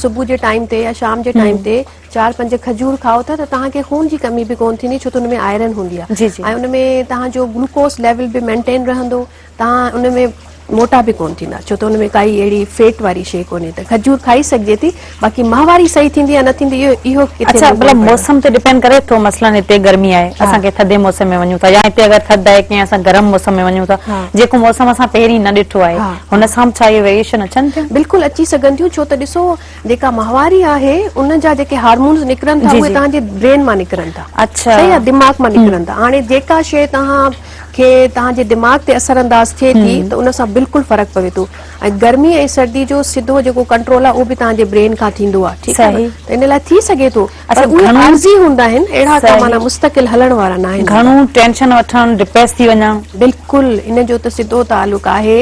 صبح جي ٽائيم تي يا شام جي ٽائيم تي چار پنج کجور کائو ٿا ته توهان کي خون جي ڪمي به ڪونه ٿيندي ڇو ته ان ۾ آئرن هوندي آهي ۽ ان ۾ توهان جو گلوڪوز ليول به مينٽين رهندو توهان ان ۾ موٽا به ڪونه ٿيندا ڇو ته ان ۾ ڪائي اهڙي فيٽ واري شيء ڪونهي ته کجور کائي سگهجي ٿي باقي ماهواري صحيح ٿيندي يا نه ٿيندي اهو اهو ڪٿي اڇا مطلب موسم تي ڊپينڊ ڪري ٿو مثلا هتي گرمي آهي اسان ڪنهن ٿڌي موسم ۾ وڃون ٿا يا هتي اگر ٿڌ آهي ڪنهن اسان گرم موسم ۾ وڃون ٿا جيڪو موسم اسان پهرين نه ڏٺو آهي هن سان به ڇا اهي ويريئيشن اچن ٿيون؟ بلڪل اچي سگهن ٿيون ڇو ته ڏسو جيڪا ماهواري آهي ان جا جيڪي هارمونز نڪرن ٿا اهي توهان جي برين مان نڪرن ٿا اڇا صحيح آهي دماغ مان نڪرن ٿا هاڻي جيڪا شيء توهان کي توهان جي دماغ تي اثر انداز ٿئي ٿي ته ان سان بلڪل فرق پوي ٿو ۽ گرمي ۽ سردي جو سڌو جيڪو ڪنٽرول آهي اهو به توهان جي برين کان ٿيندو آهي ٺيڪ آهي ته ان لاء ٿي سگهي ٿو پر اهي عارضي هوندا آهن اهڙا ڪا معنيٰ مستقل هلڻ وارا نه آهن گهڻو ٽينشن وٺڻ ڊپريس ٿي وڃڻ بلڪل ان جو ته سڌو تعلق آهي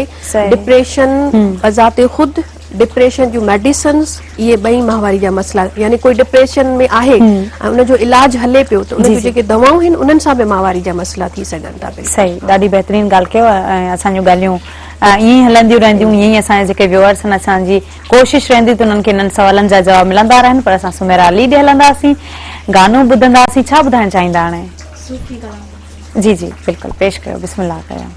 ڊپريشن بذات خود ڊپريشن جون ميڊيسنز اهي ٻئي ماهواري جا مسئلا يعني ڪوئي ڊپريشن ۾ آهي ۽ ان جو علاج هلي پيو ته ان جون جيڪي دوائون آهن انهن سان به ماهواري جا مسئلا ٿي سگهن ٿا. بلڪل صحيح ڏاڍي بهترين ڳالهه ڪيو ۽ اسان جون ڳالهيون ائين ئي هلنديون رهنديون ائين ئي اسان جا جيڪي ويوئرس آهن اسان جي ڪوشش رهندي ته انهن کي انهن سوالن جا جواب ملندا رهن پر اسان سميرا علي ڏي هلنداسين گانو ٻڌنداسين ڇا ٻڌائڻ چاهيندا هاڻي؟ صوفي ڪلام. جي جي بلڪل پيش ڪيو بسم الله ڪيو.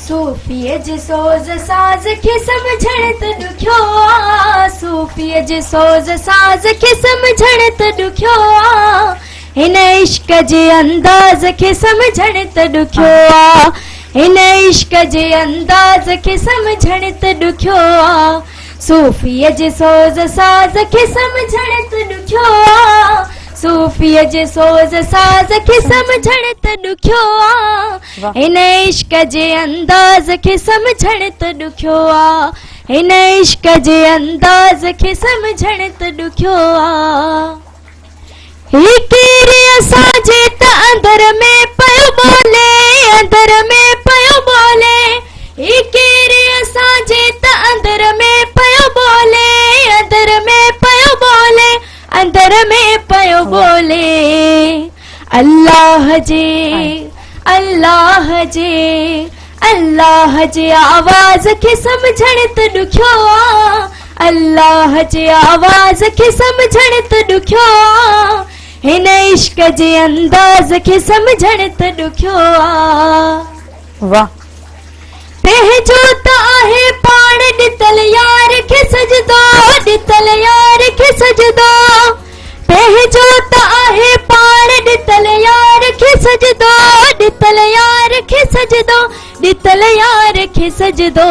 صوفيء جي سوز ساز کي سمجهڻ ته ڏکيو آ صوفيء جي سوز ساز کي سمجهڻ ته ڏکيو آ هن عشق جي انداز کي سمجهڻ ته ڏکيو آ هن عشق جي انداز کي سمجهڻ ته ڏکيو آ صوفيء جي سوز ساز کي سمجهڻ ته ڏکيو آ صوفيء جي سوز ساز کي سمجهڻ ته ڏکيو آ هن عشق جي انداز کي سمجهڻ ته ڏکيو آ هن عشق جي انداز کي سمجهڻ ته ڏکيو آ هي ڪير اسان جي ته اندر ۾ پيو ٻولي اندر ۾ پيو ٻولي هي ڪير اسان جي ته اندر ۾ پيو ٻولي اندر ۾ پيو ٻولي اندر ۾ پيو ٻولي الله جي الله جي الله جي آواز کي سمجهڻ ته ڏکيو آ الله جي آواز کي سمجهڻ ته ڏکيو آ هن عشق جي انداز کي سمجهڻ ته ڏکيو آ. واه. پنهنجو ته آهي پاڻ ڏتل يار کي سجدو ڏتل يار کي سجدو پنهنجو ته آهي پاڻ ڏتل يار کي سجدو ڏتل يار کي سجدو ڏتل يار کي سجدو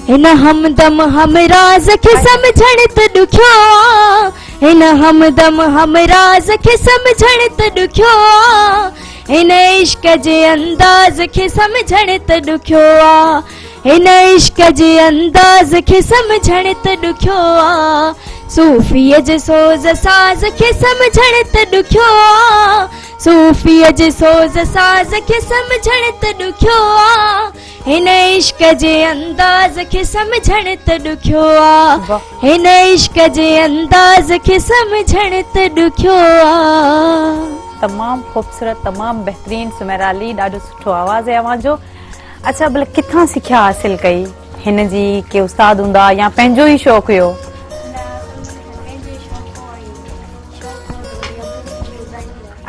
هن همدم همراز کي سمجهڻ ته ڏکيو آ هن همدم همراز کي سمجهڻ ته ڏکيو آ هن عشق جي انداز کي سمجهڻ ته ڏکيو آ هن عشق جي انداز کي سمجهڻ ته ڏکيو آ صوفيء جي سوز ساز کي سمجهڻ ته ڏکيو آ صوفيء جي سوز ساز کي سمجهڻ ته ڏکيو آ هن عشق جي انداز کي سمجهڻ ته ڏکيو آ هن عشق جي انداز کي سمجهڻ ته ڏکيو آ. تمام خوبصورت تمام بهترين سميرا علي ڏاڍو سٺو آواز آهي اوهان جو اڇا ڀلا ڪٿان سکيا حاصل ڪئي هن جي ڪي استاد هوندا يا پنهنجو ئي شوق هيو.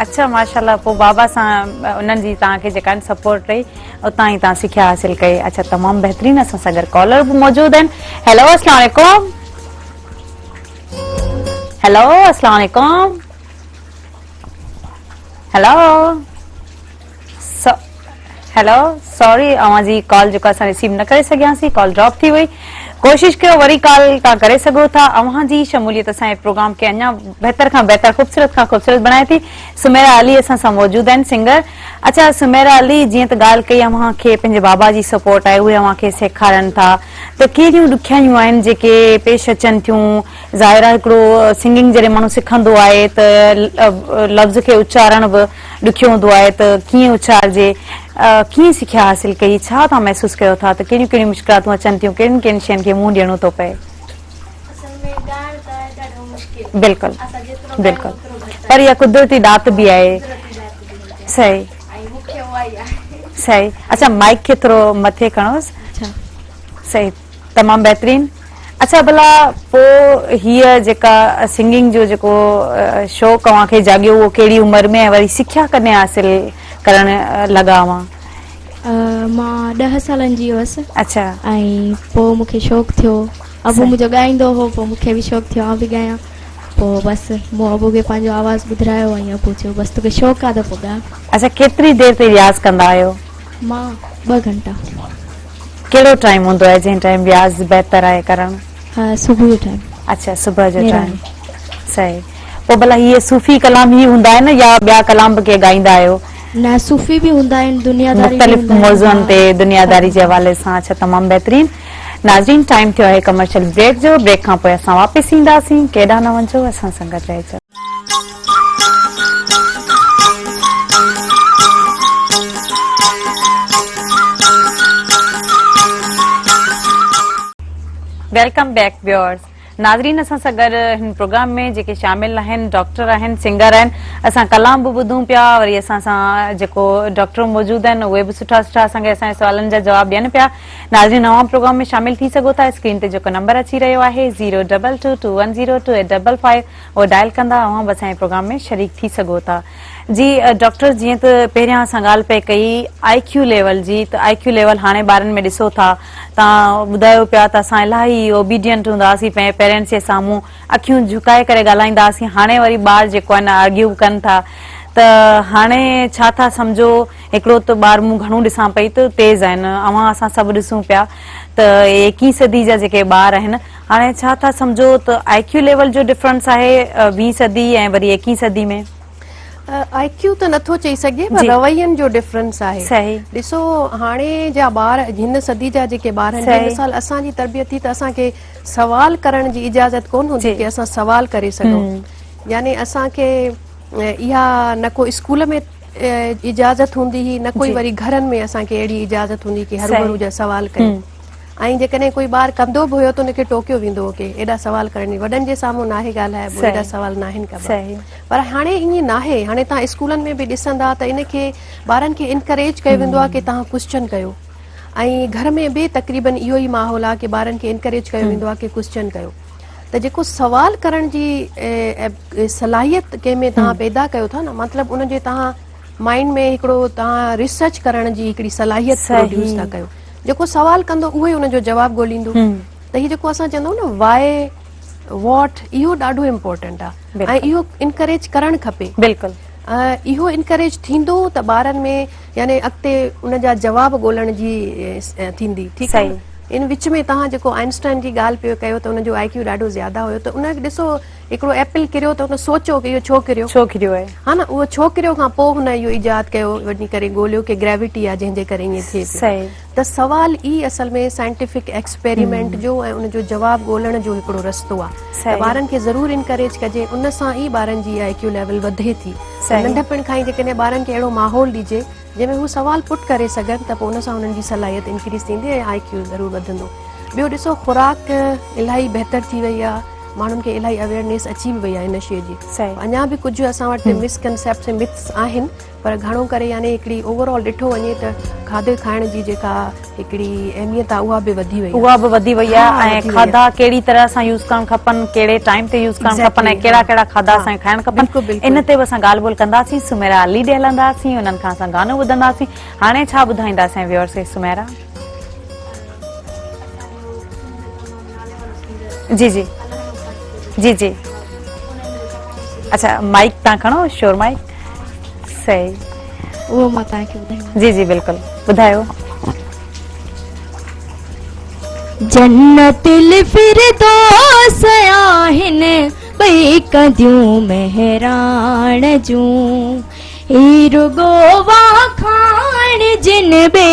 اڇا ماشاءالله پوء بابا سان انهن جي توهان کي جيڪا سپورٽ رهي اتان ئي توهان سکيا حاصل ڪئي اڇا تمام بهترين اسان سان گڏ ڪالر به موجود آهن هيلو اسلام عليڪم هيلو اسلام عليڪم هيلو هيلو سوري اوهان جي ڪال جيڪو اسان ريسيو نه ڪري سگهياسين ڪال ڊراپ ٿي وئي ڪوشش ڪيو وري ڪال توهان ڪري سگهو ٿا اوهان جي شموليت اسان جي پروگرام کي اڃا بهتر کان بهتر خوبصورت کان خوبصورت بڻائي ٿي سميرا علي اسان سان موجود آهن سنگر اڇا سميرا علي جيئن ته ڳالهه ڪئي اوهان کي پنهنجي بابا جي سپورٽ آهي اهي اوهان کي سيکارن ٿا ته ڪهڙيون ڏکيائيون آهن جيڪي پيش اچن ٿيون ظاهر آهي هڪڙو سنگنگ جڏهن ماڻهو سکندو آهي ته لفظ کي اچارڻ به ڏکيو هوندو آهي ته ڪيئن اچارجي، ڪيئن سکيا حاصل ڪئي، ڇا توهان محسوس ڪيو ٿا ته ڪهڙيون ڪهڙيون مشڪلاتون اچن ٿيون، ڪهڙين ڪهڙين شين کي منهن ڏيڻو ٿو پئي؟ اصل ۾ ڳائڻ ته آهي ڏاڍو مشڪل. بلڪل اسان جيترو ڳايون بلڪل اوترو گهٽ پر آهي. اها قدرتي ڏات به آهي. قدرتي ڏات به هجي. صحيح. ۽ مون کي اها ئي آهي. صحيح اڇا مائيڪ کي ٿورو مٿي کڻوس. اڇا. صحيح تمام بهترين. اڇا ڀلا پو هيء جيڪا سنگنگ جو جيڪو شوق اوهان کي جاڳيو اهو ڪهڙي عمر ۾ ۽ وري سکيا ڪڏهن حاصل ڪرڻ لڳا اوهان؟ مان ڏهه سالن جي هئس. اڇا. ۽ پو مون کي شوق ٿيو ابو منهنجو ڳائيندو هو پو مون کي به شوق ٿيو آئون به ڳايان پو بس مون ابو کي پنهنجو آواز ٻڌرايو ۽ ابو چيو بس توکي شوق آ ته پو ڳاء. اڇا ڪيتري دير تائين رياض ڪندا آهيو؟ مان ٻه گهنٽا. ڪهڙو ٽائيم هوندو آهي جنهن ٽائيم رياض بهتر آهي ڪرڻ؟ صبح جو ٽائيم. اڇا صبح جو ٽائيم صحيح پوء ڀلا هي صوفي ڪلام ئي هوندا آهن يا ٻيا ڪلام به ڪي ڳائيندا آهيو؟ نه صوفي به هوندا آهن دنياداري به مختلف هوندا آهن موضوعن تي دنياداري جي حوالي سان اڇا تمام بهترين ناظرين ٽائيم ٿيو آهي ڪمرشل بريڪ جو بريڪ کان پوء اسان واپس اينداسين ڪيڏانهن نه وڃجو اسان سان گڏ رهجو. Welcome back viewers ناظرين اسان سان گڏ هن پروگرام ۾ جيڪي شامل آهن ڊاڪٽر آهن سنگر آهن اسان ڪلام به ٻڌون پيا وري اسان سان جيڪو ڊاڪٽر موجود آهن اهي به سٺا سٺا اسان کي اسان جي سوالن جا جواب ڏين پيا ناظرين اوهان پروگرام ۾ شامل ٿي سگهو ٿا اسڪرين تي جيڪو نمبر اچي رهيو آهي zero double two two one zero two eight double five اهو ڊائل ڪندا اوهان به اسان جي پروگرام ۾ شريڪ ٿي سگهو ٿا. جي ڊاڪٽر جيئن ته پهريان اسان ڳالهه پئي ڪئي آئي ڪيو ليول جي ته آئي ڪيو ليول هاڻي ٻارن ۾ ڏسو ٿا توهان ٻڌايو پيا ته اسان الاهي اوبيڊينٽ هوندا هئاسين پنهنجي پيرنٽس جي سامهون اکيون جهڪائي ڪري ڳالهائيندا هئاسين هاڻي وري ٻار جيڪو آهن آرگيو به ڪن ٿا ته هاڻي ڇا ٿا سمجهو هڪڙو ته ٻار مون گهڻو ڏسان پئي ته تيز آهن اوهان اسان سڀ ڏسون پيا ته ايڪيهين صدي جا جيڪي ٻار آهن هاڻي ڇا ٿا سمجهو ته آء ڪيو ليول جو ڊفرنس آهي ويهين صدي ۽ وري ايڪيهين صدي ۾؟ آء ڪيو ته نٿو چئي سگهجي پر روين جو ڊفرنس آهي. ڏسو هاڻي جا ٻار هن صدي جا جيڪي ٻار آهن جنهن مثال اسان جي تربيت ٿي ته اسان کي سوال ڪرڻ جي اجازت ڪونه هوندي ڪي اسان سوال ڪري سگهون يعني اسان کي اها نه ڪو اسڪول ۾ اجازت هوندي هئي نه ڪوئي وري گهرن ۾ اسان کي اهڙي اجازت هوندي ڪي هروڀرو جا سوال ڪيون. ۽ جيڪڏهن ڪوئي ٻار ڪندو به هيو ته ان کي ٽوڪيو ويندو هو ڪي ايڏا سوال ڪرڻ وڏن جي سامهون ناهي ڳالهائبو ايڏا سوال ناهن ڪبا پر هاڻي ائين ناهي هاڻي توهان اسڪولن ۾ به ڏسندا ته ان کي ٻارن کي انڪريج ڪيو ويندو آهي ڪي توهان ڪوسچن ڪيو ۽ گهر ۾ به تقريبن اهو ئي ماحول آهي ڪي ٻارن کي انڪريج ڪيو ويندو آهي ڪي ڪوسچن ڪيو ته جيڪو سوال ڪرڻ جي صلاحيت ڪنهن ۾ توهان پيدا ڪيو ٿا نه مطلب ان جي توهان مائنڊ ۾ هڪڙو توهان ريسرچ ڪرڻ جي هڪڙي صلاحيت پروڊيوس ٿا ڪيو. جيڪو سوال ڪندو اهو ئي ان جو جواب ڳوليندو. ته هي جيڪو اسان چوندا آهيون نه وائي واٽ اهو ڏاڍو امپورٽنٽ آهي ۽ اهو انڪريج ڪرڻ کپي. بلڪل. اهو انڪريج ٿيندو ته ٻارن ۾ يعني اڳتي ان جا جواب ڳولڻ جي ٿيندي. ٺيڪ آهي. ان وچ ۾ توهان جيڪو آئنسٽائن جي ڳالهه پيو ڪيو ته ان جو آء ڪيو ڏاڍو زياده هيو ته ان ڏسو هڪڙو ايپل ڪريو ته هن سوچيو ڪي اهو ڇو ڪريو؟ ڇو ڪريو آهي؟ ها نه اهو ڇو ڪريو کان پوء هن اهو ايجاد ڪيو وڃي ڪري ڳوليو ڪي گريويٽي آهي جنهن جي ڪري ائين ٿئي پيو ته سوال ئي اصل ۾ سائنٽيفڪ ايڪسپيريمينٽ جو ۽ ان جو جواب ڳولڻ جو هڪڙو رستو آهي ته ٻارن کي ضرور انڪريج ڪجي ان سان ئي ٻارن جي آء ڪيو ليول وڌي ٿي ننڍپڻ کان ئي جيڪڏهن ٻارن کي اهڙو ماحول ڏجي جنهن ۾ هو سوال پٽ ڪري سگهن ته پوء ان سان انهن جي صلاحيت انڪريز ٿيندي ۽ آء ڪيو ضرور وڌندو. ٻيو ڏسو خوراڪ الاهي بهتر ٿي وئي آهي ماڻهن کي الاهي اويئرنيس اچي به وئي آهي ان شيء جي اڃا به ڪجهه اسان وٽ مس ڪنسيپٽس ۽ مٿس آهن پر گهڻو ڪري يعني هڪڙي اوور آل ڏٺو وڃي ته کاڌي کائڻ جي جيڪا هڪڙي اهميت آهي اها به وڌي وئي اها به وڌي وئي آهي ۽ کاڌا ڪهڙي طرح سان يوز ڪرڻ کپن ڪهڙي ٽائيم تي يوز ڪرڻ کپن ۽ ڪهڙا ڪهڙا کاڌا اسان کي کائڻ کپن ان تي به اسان ڳالهه ٻولهه ڪنداسين سميرا علي ڏي هلنداسين انهن کان اسان گانو ٻڌنداسين هاڻي ڇا ٻڌائيندا اسان ويورس کي سميرا جي جي جي جي اچھا مائيڪ تان کڻو شور مائيڪ صحيح اهو مان توهان کي ٻڌايان جي جي بلڪل ٻڌايو جنت الفردوس آهن ٻئي ڪنديون مهراڻ جون هي رڳو واکاڻ جن ٻي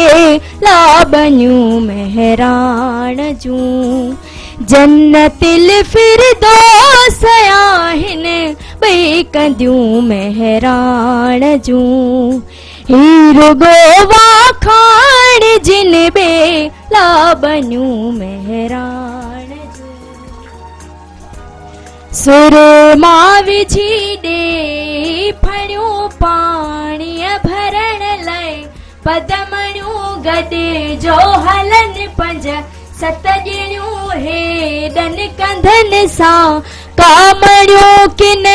لاٻنيون مهراڻ جون جنت الفردوس آهن ٻئي ڪنديون مهراڻ جون هي رڳو واکاڻ جن ٻي لاٻنيون مهراڻ جون سرما وجهي ڏي ڦڻيون پاڻيء ڀرڻ لئه پدمڻيون گڏ جو هلن پنج ست ڄڻيون هيڏن ڪنڌن سان ڪامڻيون ڪن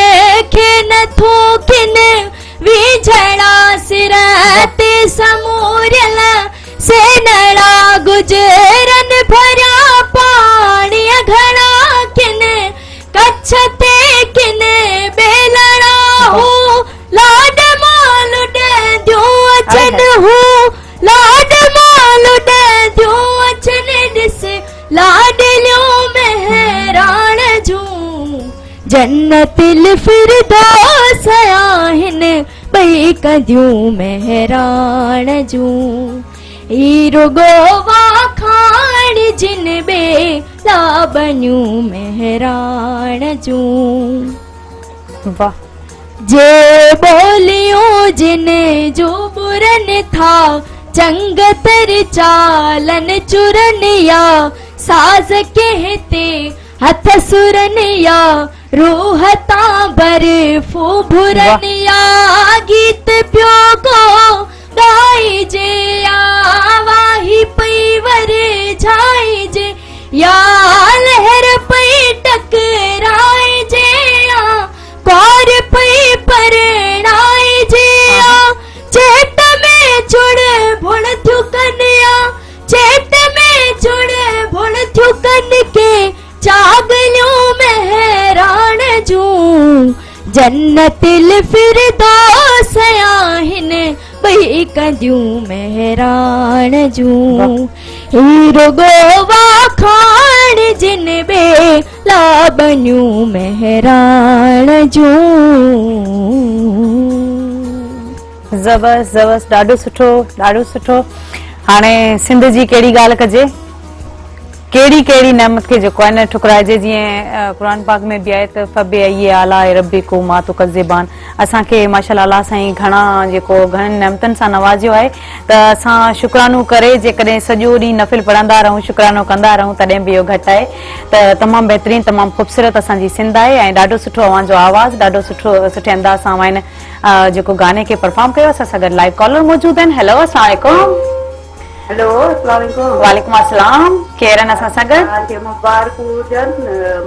کي نٿو ڪن ويجهڙا سر تي سموريل سينڙا گجرن ڀريا پاڻيء گهڙا ڪن ڪڇ تي ڪن ٻيلڙا هو لاڏ مان لڏنديون اچن هو لاڏ مان لڏنديون اچن ڏس لاڏليون مهراڻ جون جنت الفردوس آهن ٻئي ڪنديون مهراڻ جون هي رڳو واکاڻ جن ٻي لاٻنيون مهراڻ جون واھ. جي ٻوليون جن جون ٻرن ٿا چنگ تر چالن چرن يا ساز ڪنهن تي هٿ سرن يا روح تان برفون ڀرن يا گيت پيو ڪو ڳائجي يا واهي پئي ورجهائجي يا لهر پئي ٽڪرائجي يا ڪار پئي پرڻائجي يا چيٽ ۾ چڙ ڀڙ ٿيون ڪن يا چيٽ ۾ چڙ ڀڙ ٿيون ڪن ڪي چاڳليون مهراڻ جون جنت الفردوس آهن ٻئي ڪنديون مهراڻ جون هي رڳو واکاڻ جن ٻي لاٻنيون مهراڻ جون. زبردست زبردست ڏاڍو سٺو ڏاڍو سٺو هاڻي سنڌ جي ڪهڙي ڳالهه ڪجي ڪهڙي ڪهڙي نعمت کي جيڪو آهي نه ٺڪرائجي جيئن قرآن پاڪ ۾ به آهي ته فبأي آلاء ربڪما تڪذبان اسان کي ماشاءالله الله سائين گهڻا جيڪو گهڻن نعمتن سان نوازيو آهي ته اسان شڪرانو ڪري جيڪڏهن سڄو ڏينهن نفل پڙهندا رهون شڪرانو ڪندا رهون تڏهن به اهو گهٽ آهي ته تمام بهترين تمام خوبصورت اسان جي سنڌ آهي ۽ ڏاڍو سٺو اوهان جو آواز ڏاڍو سٺو سٺي انداز سان اوهان هن جيڪو گاني کي پرفارم ڪيو اسان سان گڏ لائيو ڪالر موجود آهن هيلو السلام عليڪم. هيلو اسلام عليڪم. وعليڪم السلام ڪير آهن اسان سان گڏ؟ توهان کي مبارڪون هجن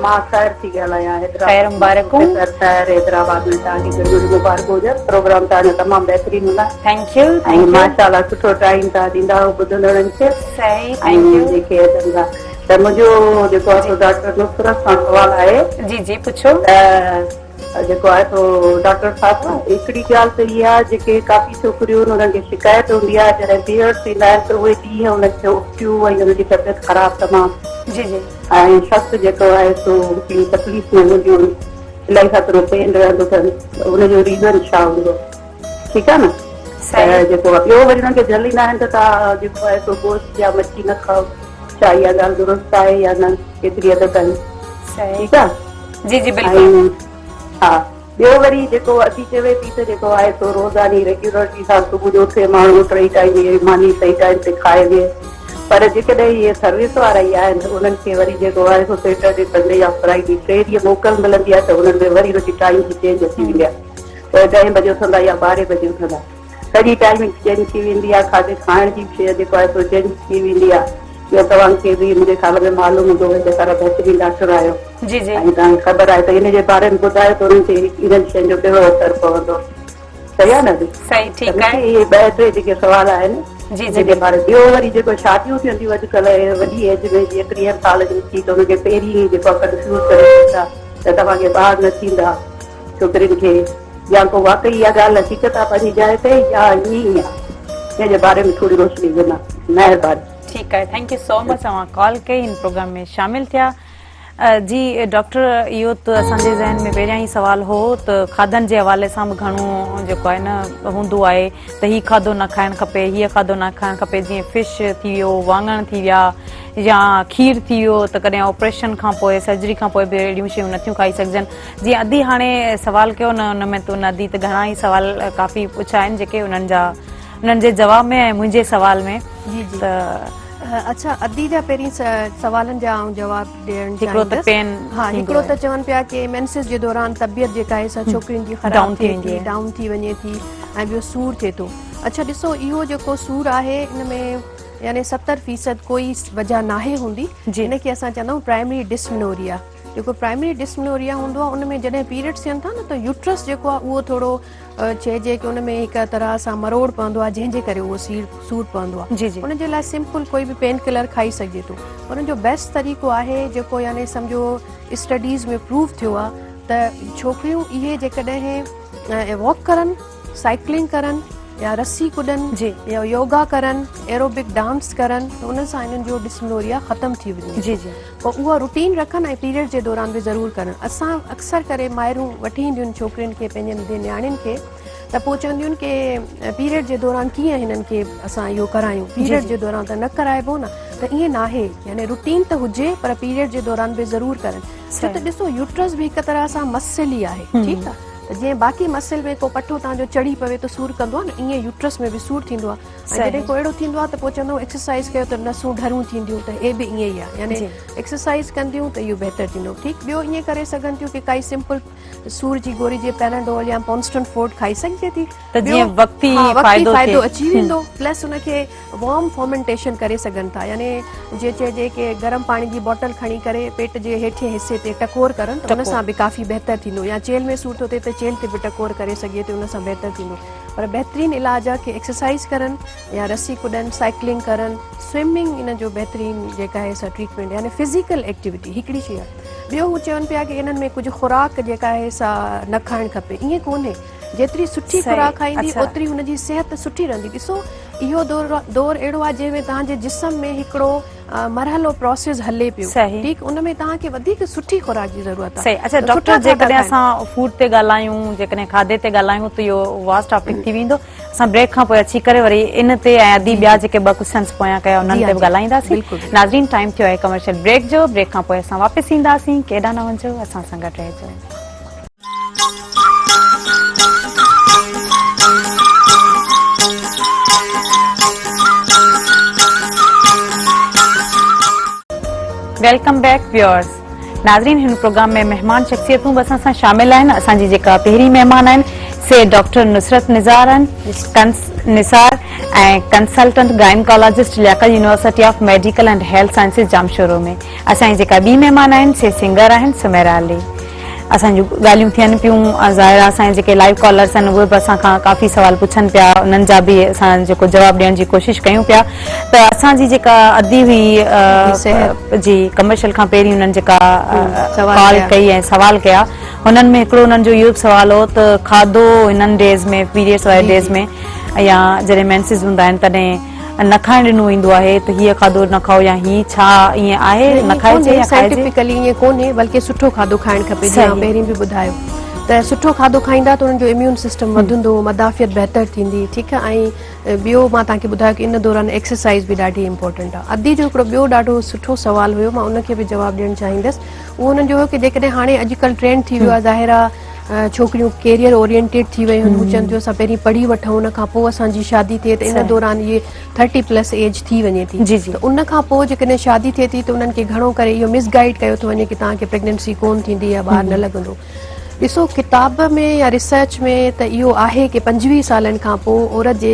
مان سحر ٿي ڳالهايان حيدرآباد خير مبارڪون. پروفيسر سحر حيدرآباد ۾ توهان کي گهڻيون گهڻيون مبارڪون هجن پروگرام توهان جو تمام بهترين هوندا thank you ۽ thank you ماشاءالله سٺو ٽائيم توهان ڏيندا آهيو ٻڌندڙن کي صحيح ۽ thank you جيڪي اچن ٿا ته منهنجو جيڪو آهي سو ڊاڪٽر نصرت سان سوال آهي جي جي پڇو ته جيڪو آهي سو ڊاڪٽر صاحب هڪڙي ڳالهه ته اها آهي جيڪي ڪافي ڇوڪريون آهن انهن کي شڪايت هوندي آهي جڏهن پيريڊس ايندا آهن ته اهي ڏينهن انهن کي ابتيون ۽ انهن جي طبيعت خراب تمام جي جي ۽ شخص جيڪو آهي سو هڪڙي تڪليف ۾ هونديون آهن الاهي خاطر پين رهندو اٿن ته ان جو ريزن ڇا هوندو ٺيڪ آهي نه ته جيڪو آهي ٻيو وري انهن کي جهليندا آهن ته توهان جيڪو آهي سو گوشت يا مڇي نه کائو ڇا اها ڳالهه درست آهي يا نه ڪيتري حد تائين ٺيڪ آهي جي جي بلڪل. ها ٻيو وري جيڪو ادي چوي ٿي ته جيڪو آهي سو روزاني ريگيولرٽي سان صبح جو اٿي ماڻهو ٽئي ٽائيم اهي ماني صحيح ٽائيم تي کائي ويهي پر جيڪڏهن اهي سروس وارا ئي آهن انهن کي وري جيڪو آهي سو سيٽرڊي سنڊي يا فرائيڊي ٽي ڏينهن موڪل ملندي آهي ته انهن ۾ وري ان جي ٽائيم جي چينج اچي ويندي آهي پوء ڏهين بجي اٿندا يا ٻارهين بجي اٿندا سڄي ٽائيمنگ چينج ٿي ويندي آهي کاڌي کائڻ جي به شيء جيڪو آهي سو چينج ٿي ويندي آهي اهو توهان کي به منهنجي خيال ۾ معلوم هوندو هيڏا سارا بهترين ڊاڪٽر آهيو جي جي ۽ توهان کي خبر آهي ته ان جي باري ۾ ٻڌايو ته انهن کي انهن شين جو ڪهڙو اثر پوندو صحيح آهي نه ادي صحيح ٺيڪ آهي اهي ٻه ٽي جيڪي سوال آهن جي جي جي باري ٻيو وري جيڪو شاديون ٿين ٿيون اڄڪلهه وڏي ايج ۾ جيئن 30 سال جي ٿي ته ان کي پهرين ئي جيڪو ڪنفيوز ڪري ڇڏيندا ته توهان کي ٻار نه ٿيندا ڇوڪرين کي يا ڪو واقعي اها ڳالهه حقيقت آ پنهنجي جاء تي يا ائين ئي آ ان جي باري ۾ ٿوري روشني وجهندا مهرباني. ٺيڪ آهي thank you سو مچ اوهان ڪال ڪئي هن پروگرام ۾ شامل ٿيا جي ڊاڪٽر اهو ته اسان جي ذهن ۾ پهريان ئي سوال هو ته کاڌن جي حوالي سان به گهڻو جيڪو آهي نه هوندو آهي ته هي کاڌو نه کائڻ کپي هي کاڌو نه کائڻ کپي جيئن فش ٿي ويو واڱڻ ٿي ويا يا کير ٿي ويو ته ڪڏهن آپريشن کان پوء سرجري کان پوء به اهڙيون شيون نٿيون کائي سگهجن جيئن ادي هاڻي سوال ڪيو نه ان ۾ ته ان ادي ته گهڻا ئي سوال ڪافي پڇيا آهن جيڪي انهن جا انهن جي جواب ۾ ۽ منهنجي سوال ۾ جي جي ته اڇا ادي جا پهرين سوالن جا آئون جواب ڏيڻ هڪڙو ته پين ها هڪڙو ته چون پيا ڪي مينسز جي دوران طبيعت جيڪا آهي سا ڇوڪرين جي خراب ٿي ٿي ڊائون ٿي وڃي ٿي ۽ ٻيو سور ٿئي ٿو اڇا ڏسو اهو جيڪو سور آهي ان ۾ يعني 70% ڪوئي وجه ناهي هوندي ان کي اسان چوندا آهيون پرائمري ڊسمنوريا جيڪو پرائمري ڊسمنوريا هوندو آهي ان ۾ جڏهن پيريڊس ٿين ٿا نه ته يوٽرس جيڪو آهي اهو ٿورو چئجي ڪي ان ۾ هڪ طرح سان مروڙ پوندو آهي جنهن جي ڪري اهو سير سور پوندو آهي ان جي لاء سمپل ڪوئي به پين ڪلر کائي سگهجي ٿو ان جو بيسٽ طريقو آهي جيڪو يعني سمجهو اسٽڊيز ۾ پروف ٿيو آهي ته ڇوڪريون اهي جيڪڏهن واڪ ڪرن سائيڪلنگ ڪرن يا رسي ڪڏن يا يوگا ڪرن ايروبڪ ڊانس ڪرن ته ان سان انهن جو ڊسمنوريا ختم ٿي وڃي جي جي پوء اها روٽين رکن ۽ پيريڊ جي دوران به ضرور ڪرن. اسان اڪثر ڪري مائرون وٺي اينديون آهن ڇوڪرين کي پنهنجين نياڻين کي ته پوء چونديون آهن ڪي پيريڊ جي دوران ڪيئن هنن کي اسان اهو ڪرايون پيريڊ جي دوران ته نه ڪرائبو نه ته ائين ناهي يعني روٽين ته هجي پر پيريڊ جي دوران به ضرور ڪرن ڇو ته ڏسو يوٽرس به هڪ طرح سان مسل ئي آهي ٺيڪ آهي ته جيئن باقي مسل ۾ ڪو پٺو توهان جو چڙهي پوي ته سور ڪندو آهي نه ائين يوٽرس ۾ به سور ٿيندو آهي ۽ جڏهن ڪو اهڙو ٿيندو آهي ته پوء چوندو آهيون ايڪسرسائز ڪيو ته نسون ڍرون ٿينديون ته هي به ائين ئي آهي يعني ايڪسرسائز ڪنديون ته اهو بهتر ٿيندو ٺيڪ ٻيو ائين ڪري سگهن ٿيون ڪي ڪائي سمپل سور جي گوري جي پيناڊول يا پونسٽن فورٽ کائي سگهجي ٿي ته جيئن وقتي فائدو فائدو اچي ويندو پلس ان کي وارم فارمنٽيشن ڪري سگهن ٿا يعني جي چئجي ڪي گرم پاڻي جي بوتل کڻي ڪري پيٽ جي هيٺين حصي تي ٽڪور ڪرن ته ان سان به ڪافي بهتر ٿيندو يا چيلهه ۾ سور ٿو ٿئي ته چيلهه تي به ٽڪور ڪري سگهجي ٿي ان سان بهتر ٿيندو پر بهترين علاج آ ڪي ايڪسرسائز ڪرن يا رسي ڪڏن سائيڪلنگ ڪرن سوئمنگ ان جو بهترين جيڪا آهي سا ٽريٽمينٽ يعني فزيڪل ايڪٽيوٽي هڪڙي شي آ ٻيو هو چون پيا ڪي انهن ۾ ڪجهه خوراڪ جيڪا آهي سا نه کائڻ کپي ائين ڪونهي جيتري سٺي خوراڪ کائيندي اوتري هن جي صحت سٺي رهندي ڏسو اهو دور دور اهڙو آ جنهن ۾ توهان جي جسم ۾ هڪڙو مرحلو پروسيس هلي پيو ٺيڪ ان ۾ توهان کي وڌيڪ سٺي خوراڪ جي ضرورت آهي. صحيح اڇا ڊاڪٽر جيڪڏهن اسان فوڊ تي ڳالهايون جيڪڏهن کاڌي تي ڳالهايون ته اهو واسٽ ٽاپڪ ٿي ويندو اسان بريڪ کان پوء اچي ڪري وري ان تي ۽ ادي ٻيا جيڪي ٻه ڪوشچنس پويان ڪيا انهن تي به ڳالهائينداسين ناظرين ٽائيم ٿيو آهي ڪمرشل بريڪ جو بريڪ کان پوء اسان واپس اينداسين ڪيڏانهن نه وڃجو اسان سان گڏ رهجو. Welcome back viewers ناظرين هن پروگرام ۾ مهمان شخصيتون به اسان سان شامل آهن اسان جي جيڪا پهرين مهمان آهن سي ڊاڪٽر نصرت نظار آهن Nisar ۽ consultant gynaecologist Liaquat university of medical and health sciences Jamshoro ۾ اسان جي جيڪا ٻي مهمان آهن سي سنگر آهن سميرا علي. اسان جون ڳالهيون ٿين پيون ظاهر آهي اسان جا جيڪي لائيو ڪالرس آهن اهي به اسان کان ڪافي سوال پڇن پيا انهن جا به اسان جيڪو جواب ڏيڻ جي ڪوشش ڪيون پيا ته اسان جي جيڪا ادي هئي جي ڪمرشل کان پهرين انهن جيڪا ڪال ڪئي ۽ سوال ڪيا انهن ۾ هڪڙو انهن جو اهو به سوال هو ته کاڌو انهن ڊيز ۾ پيريڊس واري ڊيز ۾ يا جڏهن مينسز هوندا آهن تڏهن نه کائڻ ڏنو ويندو آهي ته هيء کاڌو نه کائو يا هي ڇا ائين آهي نه کائجي يا کائجي؟ سائنٽيفڪلي ائين ڪونهي بلڪه سٺو کاڌو کائڻ کپي جيئن آئون پهرين به ٻڌايو ته سٺو کاڌو کائيندا ته انهن جو اميون سسٽم وڌندو مدافعت بهتر ٿيندي ٺيڪ آهي ۽ ٻيو مان توهان کي ٻڌايو ڪي ان دوران ايڪسرسائز به ڏاڍي امپورٽنٽ آهي ادي جو هڪڙو ٻيو ڏاڍو سٺو سوال هيو مان ان کي به جواب ڏيڻ چاهيندس اهو انهن جو هيو ڪي جيڪڏهن هاڻي اڄڪلهه ٽرينڊ ٿي ويو آهي ظاهر آهي ڇوڪريون ڪيريئر اورينٽيڊ ٿي ويون آهن هو چون ٿيون اسان پهرين پڙهي وٺون ان کان پوء اسان جي شادي ٿئي ته ان دوران اهي ٿرٽي پلس ايج ٿي وڃي ٿي ته ان کان پوء جيڪڏهن شادي ٿئي ٿي ته انهن کي گهڻو ڪري اهو مس گائيڊ ڪيو ٿو وڃي ڪي توهان کي پريگننسي ڪون ٿيندي يا ٻار نه لڳندو ڏسو ڪتاب ۾ يا ريسرچ ۾ ته اهو آهي ڪي 25 سالن کان پوء عورت جي